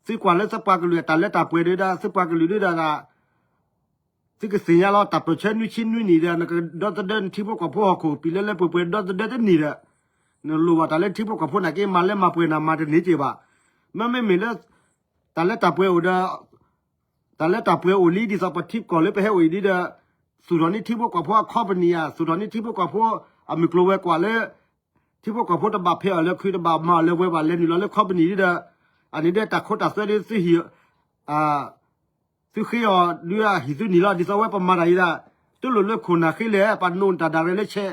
သုကွၢ်လၢသုပှၤကလုာ်အတၢ်လၢတၢ်ပှဲၤဒၣ်ဒီး သုပှၤကလုာ်ဒၣ်ဒီး သုကသ့ၣ်ညါလီၤ. တၢ်ပၢၢ်ဆၢနွံဆံနွံနံၣ်ဒီး နကဒီသဒၢနထံဖိကီၢ်ဖိဟီၣ်ခိၣ်ကပံာ်လၢလၢပှဲၤပှဲၤဒီသဒၢတနံၣ်ဒီး နလိၣ်ဘၣ်တၢ်လၢထံဖိကီၢ်ဖိနာ်က့ မၤလၢမၤပှဲၤနၤမၤတန့ၢ်က့ၤဘၣ်. မ့မ့ၢ်မ့ၢ်လၢ တၢ်လၢတၢ်ပှဲၤအိၣ်ဒီး တၢ်လၢတၢ်ပှဲၤအိၣ်လံ ဒ်သိးပထံကီၢ်လၢပဟဲအိၣ်အံၤဒ်ဒီး သူၣ်ထီၣ်န့ၢ်ထံဖိကီၢ်ဖိအ company ဧါ, သူၣ်ထီၣ်န့ၢ်ထံဖိကီၢ်ဖိအမုၢ်ကျိၤဝဲၤကွာ်လၢ ထံဖိကီၢ်ဖိတဘၣ်ဖဲးအီၤလၢၤခုး တဘၣ်မၤအီၤလၢၤဝဲဘၣ် လဲၤနုာ်လီၤလၢ company ဒ်ဒီး အန့ၣ်ဒီးတၢ်ခိတၢ်သွဲဒ်သုဟံၣ် သုဃ့အီၤဒ်အဟံၣ်သုနံၤလီၤ. ဒ်သိးဝဲပမၤတၢ်အံၤဒၣ် တလိၣ်လၢခိၣ်နၢ်ဃ့လဲၣ် ပှၤနိးနတၢ်ဒၣ်ရဲၣ်လၢဆဲး,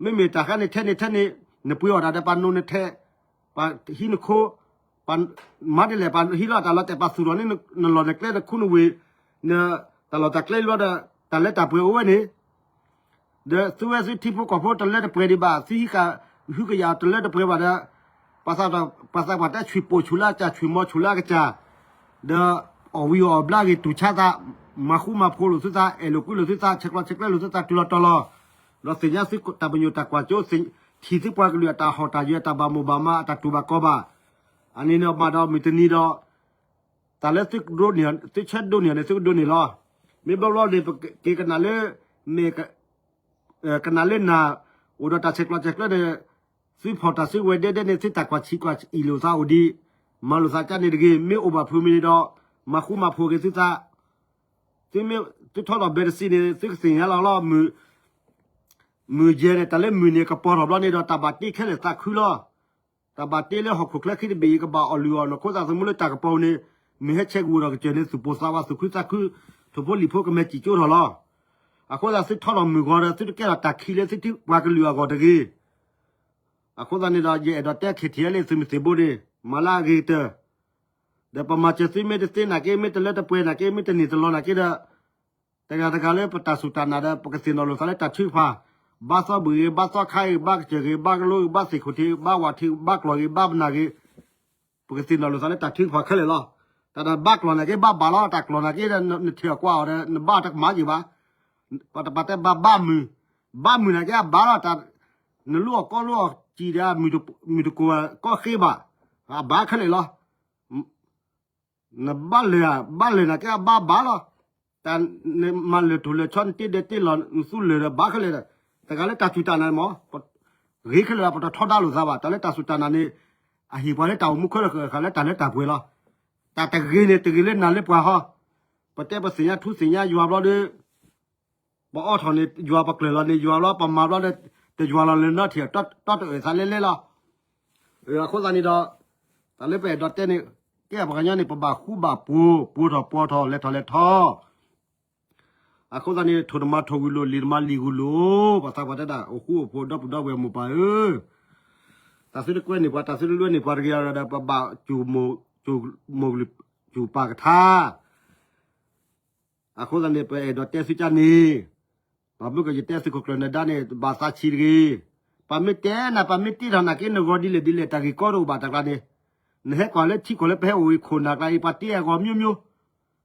မ့မ့ၢ်တၢ်ဃါန့ၣ်ထဲန့ၣ်ထဲန့ၣ် နပှ့ၤအီၣ်တၢ်ဒီးပှၤနိးနထဲ, ပှၤဟံးနခိ, ပှၤမၤဒ်လဲၣ် ပှၤဟံးလီၤတၢ်လီၤတဲာ် ပှၤသူၣ်ထီၣ်န့ၢ်နလီၢ်နကျဲနခူနဝ့ၢ်, နတၢ်လီၢ်တၢ်ကျဲလီၤဒီး တၢ်လၢတၢ်ပှဲၤအိၣ်ဝဲန့ၣ် ဒီးသုဝဲသုထံဖိကီၢ်ဖိတလၢတပှဲၤဒံးဘၣ် သုဟံးဃာ်ဟုကယာ်တလၢတပှဲၤဘၣ်ဒီး ပှၤသးပှၢ်တဲဆူၣ်ပိာ်ဆူၣ်လၢအကစၢ် ဆူၣ်မီၤဆူၣ်လၢအကစၢ်, ဒီးအီၣ်ဝံၤအီၣ်ဘျါဂ့ၤ တူၢ်ဆါသး, မၤဃူမၤဖိးလိာ်သုသး အဲၣ်လိာ်ကွံလိာ်သုသး ဆဲးကျိးဆဲးကျၢလိာ်သုသး တုၤလီၤတီၤလီၤ, ဒီးသ့ၣ်ညါသုတၢ်ပညိၣ်တၢ်ကွၢ်စိ ထံၣ်သုပှၤကလုာ်အတၢ်ဟီၣ်တၢ်ယၢၤ အတၢ်ဘၣ်မိၣ်ဘၣ်မး အတၢ်တူၢ်ဘၣ်ကီဘၣ်, အန့ၣ်န့ၣ်မၤဒီးမုၢ်တနံၤဒီး တၢ်လၢသုဆၢဒိးန့ၢ်န့ၣ် သုကဒိးန့ၢ်လီၤ. မ့ၢ်ဘျီဘျီန့ၣ် ပက့ၤကနၣ်လၢ မ့ၢ် ကနၣ်လၢနၤ အိၣ်ဒီးတၢ်ဆဲးကျိးဆဲးကျၢန့ၣ် သုဖီၣ်တၢ်စုကဝဲၤဒဲဒဲန့ၣ် သုတၢ်ကွၢ်ဆံးကွၢ်အံၣ်လိာ်သးအိၣ်ဒံး, မၤလိာ်သးကါန့ၣ်တဂ့ၤ, မ့ၢ်အိၣ်ဘၣ်ဖုးမ့ၢ်န့ၣ်ဒီး မၤဃူမၤဖိးက့ၤသုသး, သုမ့ၢ် သုထီထီၣ်ဘဲတစံးန့ၣ် သုကသ့ၣ်ညါလီၤလီၤ. မုၢ်ယဲၢ်န့ၣ် တၢ်လၢမုၢ်န့ၣ်ကပီၤထီၣ်ဘျီန့ၣ်ဒီး တၢ်ဘၣ်တ့ခဲလၢာ်သးခုလီၤ. တၢ်ဘၣ်တ့လၢဟီၣ်ခိၣ်ချၢခံတဘ့ၣ်အံၤ ကဘၣ်အီၣ်လုၢ်အီၣ်နီၢ်ခိသးသမူလၢတၢ်ကပီၤန့ၣ် မုၢ်ဟဲဆဲးကဝီၤဒီးကစၢၢ်န့ၣ် သူၣ်ပိၢ်သးဝး သူၣ်ခုသးခု, ထိၣ်ဖိလံၣ်ဖိကမဲာ်စံၣ်ကၠိထီၣ်လီၤ. အဃိသတး သုထီထီၣ်မုၢ်ဂီၤဒီး သုတကဲထီၣ်တၢ်ခံးလၢသုထံပှၤကလုာ်အဂီၢ်တဂ့ၤ. အဃိသတးန့ၣ်ဒီး ယအဲၣ်ဒိးတဲ ခံထံၣ်လၢသုးမုၢ်သံၣ်ဘိန့ၣ် မၤလၢအဂ့ၤကတၢၢ်, ဒီးပမၤစၢၤသုမ့ၢ်တသ့နာ်က့ မ့ၢ်တလၢတပှဲၤနာ်က့ မ့ၢ်တန့ၢ်တလီၤနာ်က့ဒီး တဂၤတဂၤလၢပတၢ်စူၢ်တၢ်နာ်ဒီး ပကသ့ၣ်နီၣ်လိာ်သးလၢတၢ်ထုကဖၣ်, ဘါသီဘုၣ်ဂ့ၤ, ဘါသီခါဂ့ၤ, ဘါကစၢၢ်ဂ့ၤ, ဘါကလိဂ့ၤ, ဘါသ့ၣ်ခိၣ်ထံး, ဘါဝၣ်ထံး, ဘါကျီၢ်ဂ့ၤ, ဘါပနၢ်ဂ့ၤ, ပကသ့ၣ်နီၣ်လိာ်သးလၢတၢ်ထုကဖၣ်ခဲလၢာ်လီၤ. တၢ်ဘါကျီၢ်နာ်က့ဘၣ်ဘၣ်လီၤ, တၢ်ကျီၢ်နာ်က့ဒီး နထံၣ်အီၤကွၢ်အီၤဒီး နဘါတကမၣ်ယံာ်ဘၣ်. ပှၤတပာ်တဲဘၣ်ဘါမုၢ်, ဘါမုၢ်နာ်က့အဘၣ်လီၤ, နလိအီၣ်ကီလိအီၣ်စံၣ်ဒီး မုၢ်တကိၢ်ကီဃ့ဘၣ်, အဘၣ်ခဲလၢာ်လီၤ. နဘၣ်လဲၤဧါ, ဘၣ်လဲၤနာ်က့အဘၣ်ဘၣ်လီၤ. တၢ်နမၤလၢာ်ထူၣ်လၢာ်ဆီ နတ့ဒဲတ့လီၤ နသူလၢာ်ဒီးဘၣ်ခဲလၢာ်ဒီး တဂၤလၢတၢ်စူၢ်တၢ်နာ်မး, ဂ့ၤခဲလၢာ် ပတထီဒါလိာ်သးဘၣ်. တၢ်လၢတၢ်စူၢ်တၢ်နာ်န့ၣ် အဟ့ၣ်ပှၤလၢတၢ်အိၣ်မူခဲလၢာ်ဃၣ်ဃၣ်လၢတၢ်လၢတၢ်ပှဲၤလီၤ. တၢ်တဂ့ၤန့ၣ် တဂ့ၤလၢနၤလၢပှၤဟီ, ပတဲပသ့ၣ်ညါထူသ့ၣ်ညါယွၤဘျီဒီး ပအီထီၣ်န့ၣ် ယွၤပကျၢၤလီၤန့ၣ် ယွၤဘျီ ပမၤဘျီဒီး တယွၤလီၤလၢနီထံၣ် တီတအၢၣ်သးလဲလဲလီၤ. အဃိသတးန့ၣ်ဒီး တၢ်လၢပအဲၣ်ဒိးတဲန့ၣ် ကဲပှၤကညီန့ၣ် ပဘၣ်ဃူဘၣ်ဖိး ပှိၤထီၣ်ပှီၤထီၣ် လဲၤထီၣ်လဲၤထီၣ်. အဃိသတးန့ၣ် ထိၣ်တမၤထိၣ်ဂုာ်လိာ် လံာ်တမၤလံာ်ဂုာ်လိာ်, ပှၤသးပှၢ်တဲဒၣ် အိၣ်ဃူအိၣ်ဖိး ဒီပုၢ်ဒီဝဲၢ်မိၢ်ပၢ်ဧၢ, တၢ်သုတကွဲန့ၢ်ပှၤ တၢ်သုတလွဲန့ၢ်ပှၤတဂ့ၤဒီး ပဘၣ် စူၢ်ပၢ်ကထါ. အဃိသတးန့ၣ် ပအဲၣ်ဒိးတဲသုကါန့ၣ်, ဘၣ်မနုၤကယတဲသုးခိၣ်ကျၢၢ်နၢၤဒါန့ၣ် ဘၣ်သးဆံးတဂ့ၤ. ပှၤမ့ၢ်တဲနၤ ပှၤမ့ၢ်တ့ထီၣ်နၤက့ နဂီၤဒ်လဲၣ်ဒ်လဲၣ် တၢ်ဂ့ၢ်ကီတအိၣ်ဘၣ်တၢ်ကျါန့ၣ်, နဟဲကွၢ်လၢထံကီၢ်လၢပဟဲအိၣ်အံၤခိၣ်နၢ်ကျါအံၤ ပှၤတ့အဂီၤမျိုးမျိုး,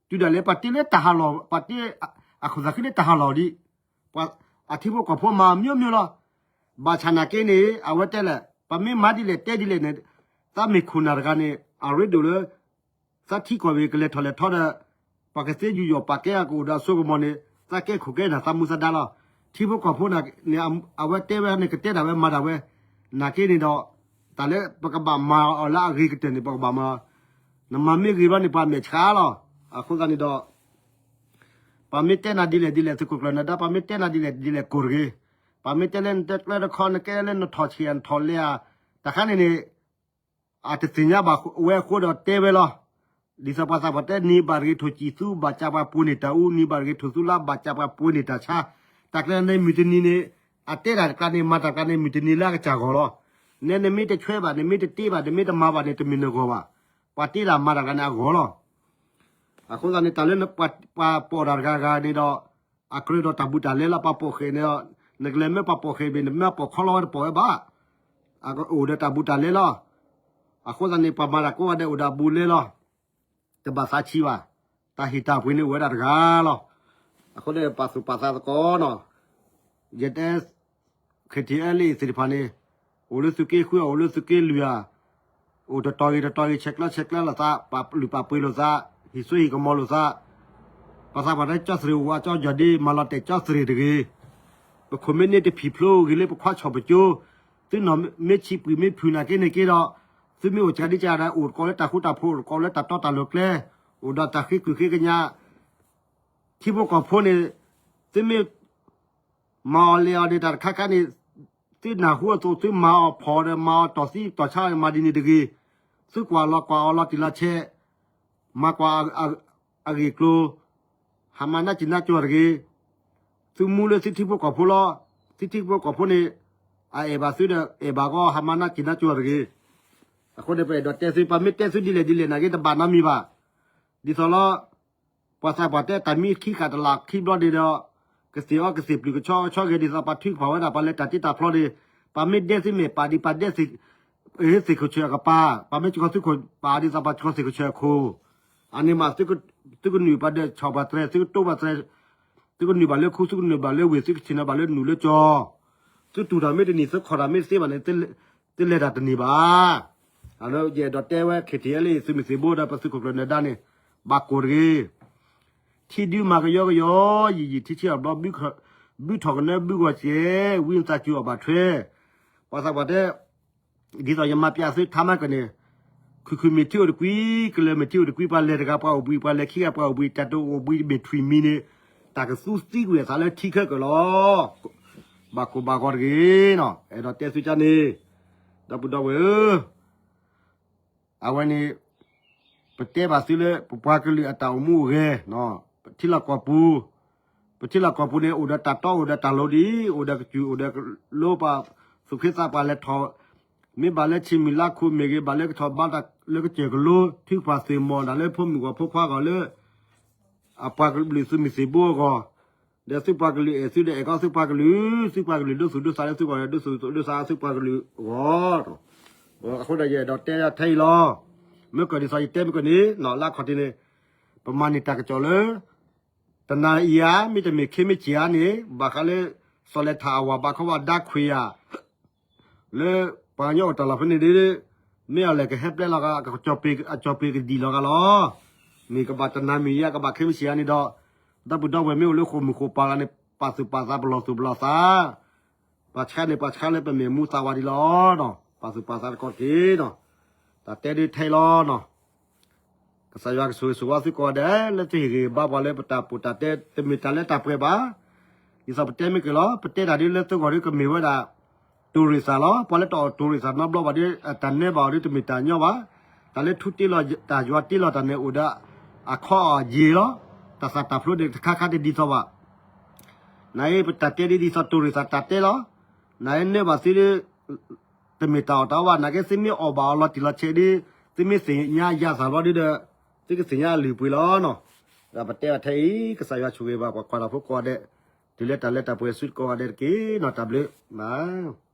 တုၤဒၣ်လဲာ်ပှၤတ့လၢတၢ်ဟးလီၢ် ပှၤတ့ အခိၣ်သးဃံလၢတၢ်ဟးလီၢ်ဒံး, ပှၤအထံဖိကီၢ်ဖိမၤမျိုးမျိုးလီၤ. ဘၣ်ဆၣ်နာ်က့န့ၣ် အဝဲတဲလဲၣ် ပှၤမ့ၢ်မၤဒ်လဲၣ်တဲဒ်လဲၣ်န့ၣ်, သးမ့ၢ်ခိၣ်နၢ်တဂၤန့ၣ် အရ့ဒိၣ်လၢ သးထံကီၢ်ဝံၤကလဲၤထီၣ်လဲၤထီဒီး ပှၤကသ့ယူးယီၣ်ပာ်ကဲအကအိၣ်ဒီးအစိကမီၤန့ၣ် သးကဲခိၣ်ကဲနၢ်သးမူသးဒါလီၤ. ထံဖိကီၢ်ဖိန့ၣ် အဝဲတဲဝဲန့ၣ် ကတဲဒၣ်ဝဲမၤဒၣ်ဝဲ, နာ်က့န့ၣ်ဒီး တၢ်လၢပကဘၣ်မၤအီၤလၢအဂ့ၤကတၢၢ်န့ၣ် ပကဘၣ်မၤ, နမၤမ့ၢ်ဂ့ၤဘျီန့ၣ် ပှၤမဲာ်ဆှးလီၤ. အဃိသတးန့ၣ်ဒီး ပှၤမ့ၢ်တဲနၤဒ်လဲၣ်ဒ်လဲၣ် သုးခိၣ်ကျၢၢ်နၢၤဒါ ပှၤမ့ၢ်တဲနၤဒ်လဲၣ်ဒ်လဲၣ်ကိၢ်တဂ့ၤ, ပှၤမ့ၢ်တဲလၢနတကျၢတခီ နကဲလၢနထီၣ်ဆံးနထီၣ်လဲအ, တခါန့ၣ်န့ၣ် အတသ့ၣ်ညါဘၣ်ဝဲအဃိဒီးတဲဝဲလီၤ. ဒ်သိးပှၤသးပှၢ်တဲ နံၤဘၣ်တဂ့ၤ ထိၣ်စံၣ်သူဘၣ်စၢ်ပှၤပှ့ၤန့ၢ်တၢ်အူ, နံၤဘၣ်တဂ့ၤ ထိၣ်သူလါဘၣ်စၢ်ပှၤပှ့ၤန့ၢ်တၢ်ဆါ, တၢ်ကျဲန့ၣ်မုၢ်တနံၤန့ၣ် အတဲတၢ်တကျါန့ၣ် မၤတၢ်တကျါန့ၣ် မုၢ်တနံၤလၢအကစၢ်ဂီၢ်လီၤ. နဲနမ့ၢ်တဆွဲဘၣ် နမ့ၢ်တတ့ဘၣ် နမ့ၢ်တမၤဘၣ်န့ၣ် တမ့ၢ်နဂီၢ်ဘၣ်. ပှၤတ့တၢ်မၤတၢ်တကျါန့ၣ်အဂီၢ်လီၤ. အဃိသတးန့ၣ် တၢ်လၢပှၤပိာ်တၢ်တဂၤဂၤန့ၣ်ဒီး အကြၢးဒီးတၢ်ဘူးတၢ်လဲလီၤ. ပှၤပိာ်ဃဲၤန့ၣ်ဒီး နကလဲၤမၢပှၤပိာ်ဃဲၤဘၣ် နမၢပိာ်ခီလီၤဝဲတပိာ်ဝဲဘၣ်. အိၣ်ဒီးတၢ်ဘူးတၢ်လဲလီၤ. အဃိသတးန့ၣ် ပှၤမၤတၢ်ကိးဂၤဒဲးအိၣ်ဒီးအဘူးလဲလီၤ. တဘၣ်သးဆံးဘၣ်. တၢ်ဟ့ၣ်တၢ်ပှ့ၤန့ၣ်အိၣ်ဝဲဒၣ်တဂၤလီၤ. အဃိန့ၣ် ပာ်သူၣ်ပာ်သးသကိးနီၤ. ယတဲ ခ့ထံအဲလံ သ့ၣ်တဖၣ်န့ၣ် အိၣ်လၢသုးက့ဃု အိၣ်လၢသုးက့လွံၢ်ဧါ, အိၣ်တတီၤဂ့ၤတတီၤဂ့ၤ ဆဲးကျၢဆဲးကျၢလိာ်သး, ပာ်လုၢ်ပာ်ပှ့ၤလိာ်သး, ဟံးစိဟံးကမီၤလိာ်သး, ပှၤသးပှၢ်တဲကၠီသရံးအိၣ်ဝးကၠီယီၤဒ့ မၤလီၤတဲာ်ကၠီသရံးတဂ့ၤ. ပခိၣ်မ့ၢ်န့ၢ်တဖံးဖျိဂ့ၤလၢပခွါဆီၣ်ပကၠိ, သုနီၢ်မ့ၢ်ဆံးပှံၢ်မ့ၢ်ဖုးနာ်က့န့ၣ်က့ဒီး, သုမ့ၢ်အိၣ်စှၤဒ်စှၤဒီး အိၣ်တကိးလၢတၢ်ဃူတၢ်ဖိး အိၣ်တကိးလၢတၢ်တီတၢ်လိၤကျဲ, အိၣ်ဒီးတၢ်ဃ့ကုၢ်ဃ့ကညး, ထံဖိကီၢ်ဖိန့ၣ်, သုမ့ၢ် မၤအီၤလဲၤအီၤန့ၣ် တၢ်တခါခါန့ၣ်, သုနၢ်ဟူအသိး သုမၤအီၤဖီၣ်ဒီး မၤအီၤတီၢ်သံတီၢ်ဆါ မၤဒ်န့ၣ်တဂ့ၤ, သုကွၢ်လီၤကွၢ်အီၤလီၤတံၢ်လီၤဆဲး, မၤကွၢ်အဂ့ၢ်အကျိၤ, ဟးမၤနၢ်စံၣ်နၢ်ကၠိတဂ့ၤ, သုမူလၢသုထံဖိကီၢ်ဖိလီၤ. သုထံဖိကီၢ်ဖိန့ၣ် အအဲၣ်ဘၣ်သုဒီး အဲၣ်ဘၣ်ကီ ဟးမၤနၢ်က့ၤနၢ်ကၠိတဂ့ၤ. အဃိန့ၣ် ပအဲၣ်ဒိးတဲသု ပမ့ၢ်တဲသုဒ်လဲၣ်ဒ်လဲၣ်နာ်က့ တဘၣ်နီတမံၤဘၣ်. ဒ်သိးလီၤ ပှၤသးပှၢ်တဲတၢ်မံခံဃာ်တလးခံဘျီန့ၣ်ဒီး ကသ့ၣ်အီၣ်ကသ့ၣ်ပျုၢ်ကဆီကဆီဂ့ၤ ဒ်သိးပှၤထုကဖၣ်ဝဲဒၣ် ပှၤလဲၤတၢ်တ့တၢ်ဖျီန့ၣ် ပမ့ၢ်ဒဲသုမ့ၢ်ပာ်ဒံးပှၤဒဲ သ့ၣ်ခိၣ်ဆၢၣ်အကပၤ, ပမ့ၢ်စှီၤသုခိၣ်ပာ်ဒ်သိးပှၤစှီၤသ့ၣ်ခိၣ်ဆၢၣ်အခိၣ်, အန့ၣ်မး သုကနုာ်ပှၤဒီးဆီၣ်ပှၤတြဲၤ သုကတိၢ်ပှၤတြဲၤ, သုကနုာ်ဘၣ်လၢခူ သုကနုာ်ဘၣ်လၢဝ့ၢ် သုကဆ့ၣ်နီၤဘၣ်လၢနုာ်လၢကၠီၤ, သုတူၢ်တၢ်မ့ၢ်တန့ၢ် သုခီၣ်တၢ်မ့ၢ်တသ့ဘၣ်န့ၣ် သုလဲၤတၢ်တန့ၢ်ဘၣ်. ယအဲၣ်ဒိးတဲဝဲ KTLA သုးမုၢ်သံၣ်ဘိဒီးပသုးခိၣ်ကျၢၢ်နၢၤဒါန့ၣ် ဘၣ်ကိၢ်တဂ့ၤ ထံဒုမၤကယီကယီ, ယံာ်ယံာ်ထံဆံအဘျီ, ဘုထီၣ်ကနၢဘုဂီၤစဲး, ဝံသးစူၤအီၣ်ဘၣ်ထွဲ, ပှၤသးပှၢ်တဲ, ဒ်သိးယမၤပျးသုထါမးကန့ၣ်, ခုၣ်ခုၣ်မ့ၢ်ထံအိၣ်တကွံ, ကလၢၤမ့ၢ်ထံအိၣ်တကွံ, ပှၤလဲၤတဂၤပှၤအိၣ်ဘှံး, ပှၤလဲၤခံဂၤပှၤအိၣ်ဘှံး, တၢ်တအိၣ်ဘှံးမ့ၢ်ထွံၣ်မံၤန့ၣ်, တၢ်ကသူသံကွံာ်အသးလၢထံခဲကၢၢ်လီၤ. ဘၣ်ကိၢ်ဘၣ်ဂီၤတဂ့ၤနီၤ, အဲၣ်ဒိးတဲသုကန့ၣ်, ဒီပုၢ်ဒီဝဲၢ်ဧၢ အဝဲန့ၣ် ပတဲဘၣ်သုလၢ ပပှၤကလုာ်အတၢ်အိၣ်မူအိၣ်ဂဲၤ, ပထံလီၢ်ကီၢ်ပူၤ, ပထံလီၢ်ကီၢ်ပူၤန့ၣ် အိၣ်ဒီးတၢ်တီအိၣ်ဒီးတၢ်လိၤဒ်အံၤ, အိၣ်ဒီးကစၢၢ်အိၣ်ဒီးကလိပှၤ, သူၣ်က့သးပှၢ်လဲၤထီၣ်, မ့ၢ်ဘၣ်လၢဆံမုၢ်လါခိၣ်မ့ၢ်ဂ့ၤ, ဘၣ်လၢကထီၣ်ဘါတၢ်လၢကစၢၢ်ကလိ, ထုကဖၣ်သ့ၣ်မီၢ်ဒၣ်လၢဖိမုၣ်ဂီၢ်ဖိခွါဂီၢ်လၢ အပှၤကလုာ်သုးမုၢ်သံၣ်ဘိအဂီၢ်, ဒီးသုပှၤကလုာ်အဲၣ်သုဒီးအဲၣ်ကီးသုပှၤကလုာ်, သုပှၤကလုာ်ဒိသူၣ်ဒိသးလၢသုဂီၢ်ဒီးဒိသူၣ်ဒိသးသုပှၤကလုာ်အဂီၢ်, အဃိဒီးယအဲၣ်ဒိးတဲထဲအံၤလီၤ. မ့ၢ်ကီၢ်ဒ်သိးယတဲမ့ၢ်ကီၢ်န့ၣ်, လၢအခီၣ်ထံးန့ၣ်, ပမၤန့ၢ်တၢ်ကစီၣ်လၢ တနၤအံၤဧါ, မ့တမ့ၢ်ခ့မ့ၢ်စ့ၤဧါန့ၣ်, ဘၣ်ဃးလၢ စီၤလဲၤထၣ်အဝၤဘၣ်ခီဘၣ်ဒါခွံယၤ လၢပှၤကညီအိၣ်တၢ်လီၢ်ဖဲန့ၣ်ဒ်, မ့ၢ်အလဲၤကဟဲပျဲလီၤဂၤ အကၠီၤပ့ၤကဒံၣ်လီၤဂၤလီၤ. မ့ၢ်ကဘၣ်တနၤမ့ၢ်ယါ ကဘၣ်ခ့မ့ၢ်စ့ၤယါန့ၣ်ဒီး, ဒီပုၢ်ဒီဝဲၢ်မ့ၢ်အိၣ်လၢဃိာ်မုၢ်ဃိာ်ပၤဂၤန့ၣ် ပာ်သူၣ်ပာ်သးပလီၢ်သူၣ်ပလီၢ်သး, ပှၤဆှါန့ၣ်ပှၤဆှါလၢပမဲာ်မူသးဝးဒံးလီၤ. ပာ်သူၣ်ပာ်သးတကီၢ်တက့ၢ်နီၤ. တၢ်တဲဒ်ထဲအံၤလီၤနီၤ. ကစၢ်ယွၤကဆိၣ်ဂ့ၤဆိၣ်ဝါသုကိးဂၤဒဲး လၢသုဟ့ၣ်ဂံၢ်ဟ့ၣ်ဘါပှၤလၢပတၢ်ပီးတၢ်တဲ တမ့ၢ်တၢ်လၢတၢ်ပှဲၤဘၣ်. ဒ်သိးပတဲမ့ၢ်က့ၤလီၤ ပတဲတၢ်ဒ်လၢသုဂီၢ်ဒ်ကမ့ၢ်ဝဲဒၣ် tourism လီၤ. ပှၤလၢတအီၣ် tourism နီတဘျီဘၣ်ဒီး တၢ်နၢဘၣ်အီၤဒီးတမ့ၢ်တၢ်ညီဘၣ်. တၢ်လၢထူတ့လီၤတၢ် ယွၤတ့လီၤတၢ်န့ၣ် အိၣ်ဒီးအခီအယ့ၢ်လီၤ. တၢ်သၣ်တၢ်ဖျိဒ်တခါခါတဒ်သိးဘၣ်. နအံၤ ပတၢ်တဲဒ်ဒ်သိး tourism တၢ်တဲလီၤ. နအံၤနၢဘၣ်သုဒ် တမ့ၢ်တၢ်အီၣ်တၢ်အီဘၣ်. နာ်က့ သုမ့ၢ်အီၣ်ဘၣ်အီၤလီၤတံၢ်လီၤဆဲးဒီး သုမ့ၢ်သ့ၣ်ညါယၤသၣ်ဘျီဒ်ဒီး သုကသ့ၣ်ညါအလုၢ်အပှ့ၤလီၤနီၤ. ဒီးပတဲအီၤထဲအံၤ ကစၢ်ယွၤဆိၣ်ဂ့ၤဘၣ်ပှၤကွၢ်တၢ်ဖိကိးဂၤဒဲး တုၤလၢတၢ်လၢတၢ်ပှဲၤဆူကိးဂၤဒဲးတက့ၢ်နီၤ. တၢ်ဘျုးဘၣ်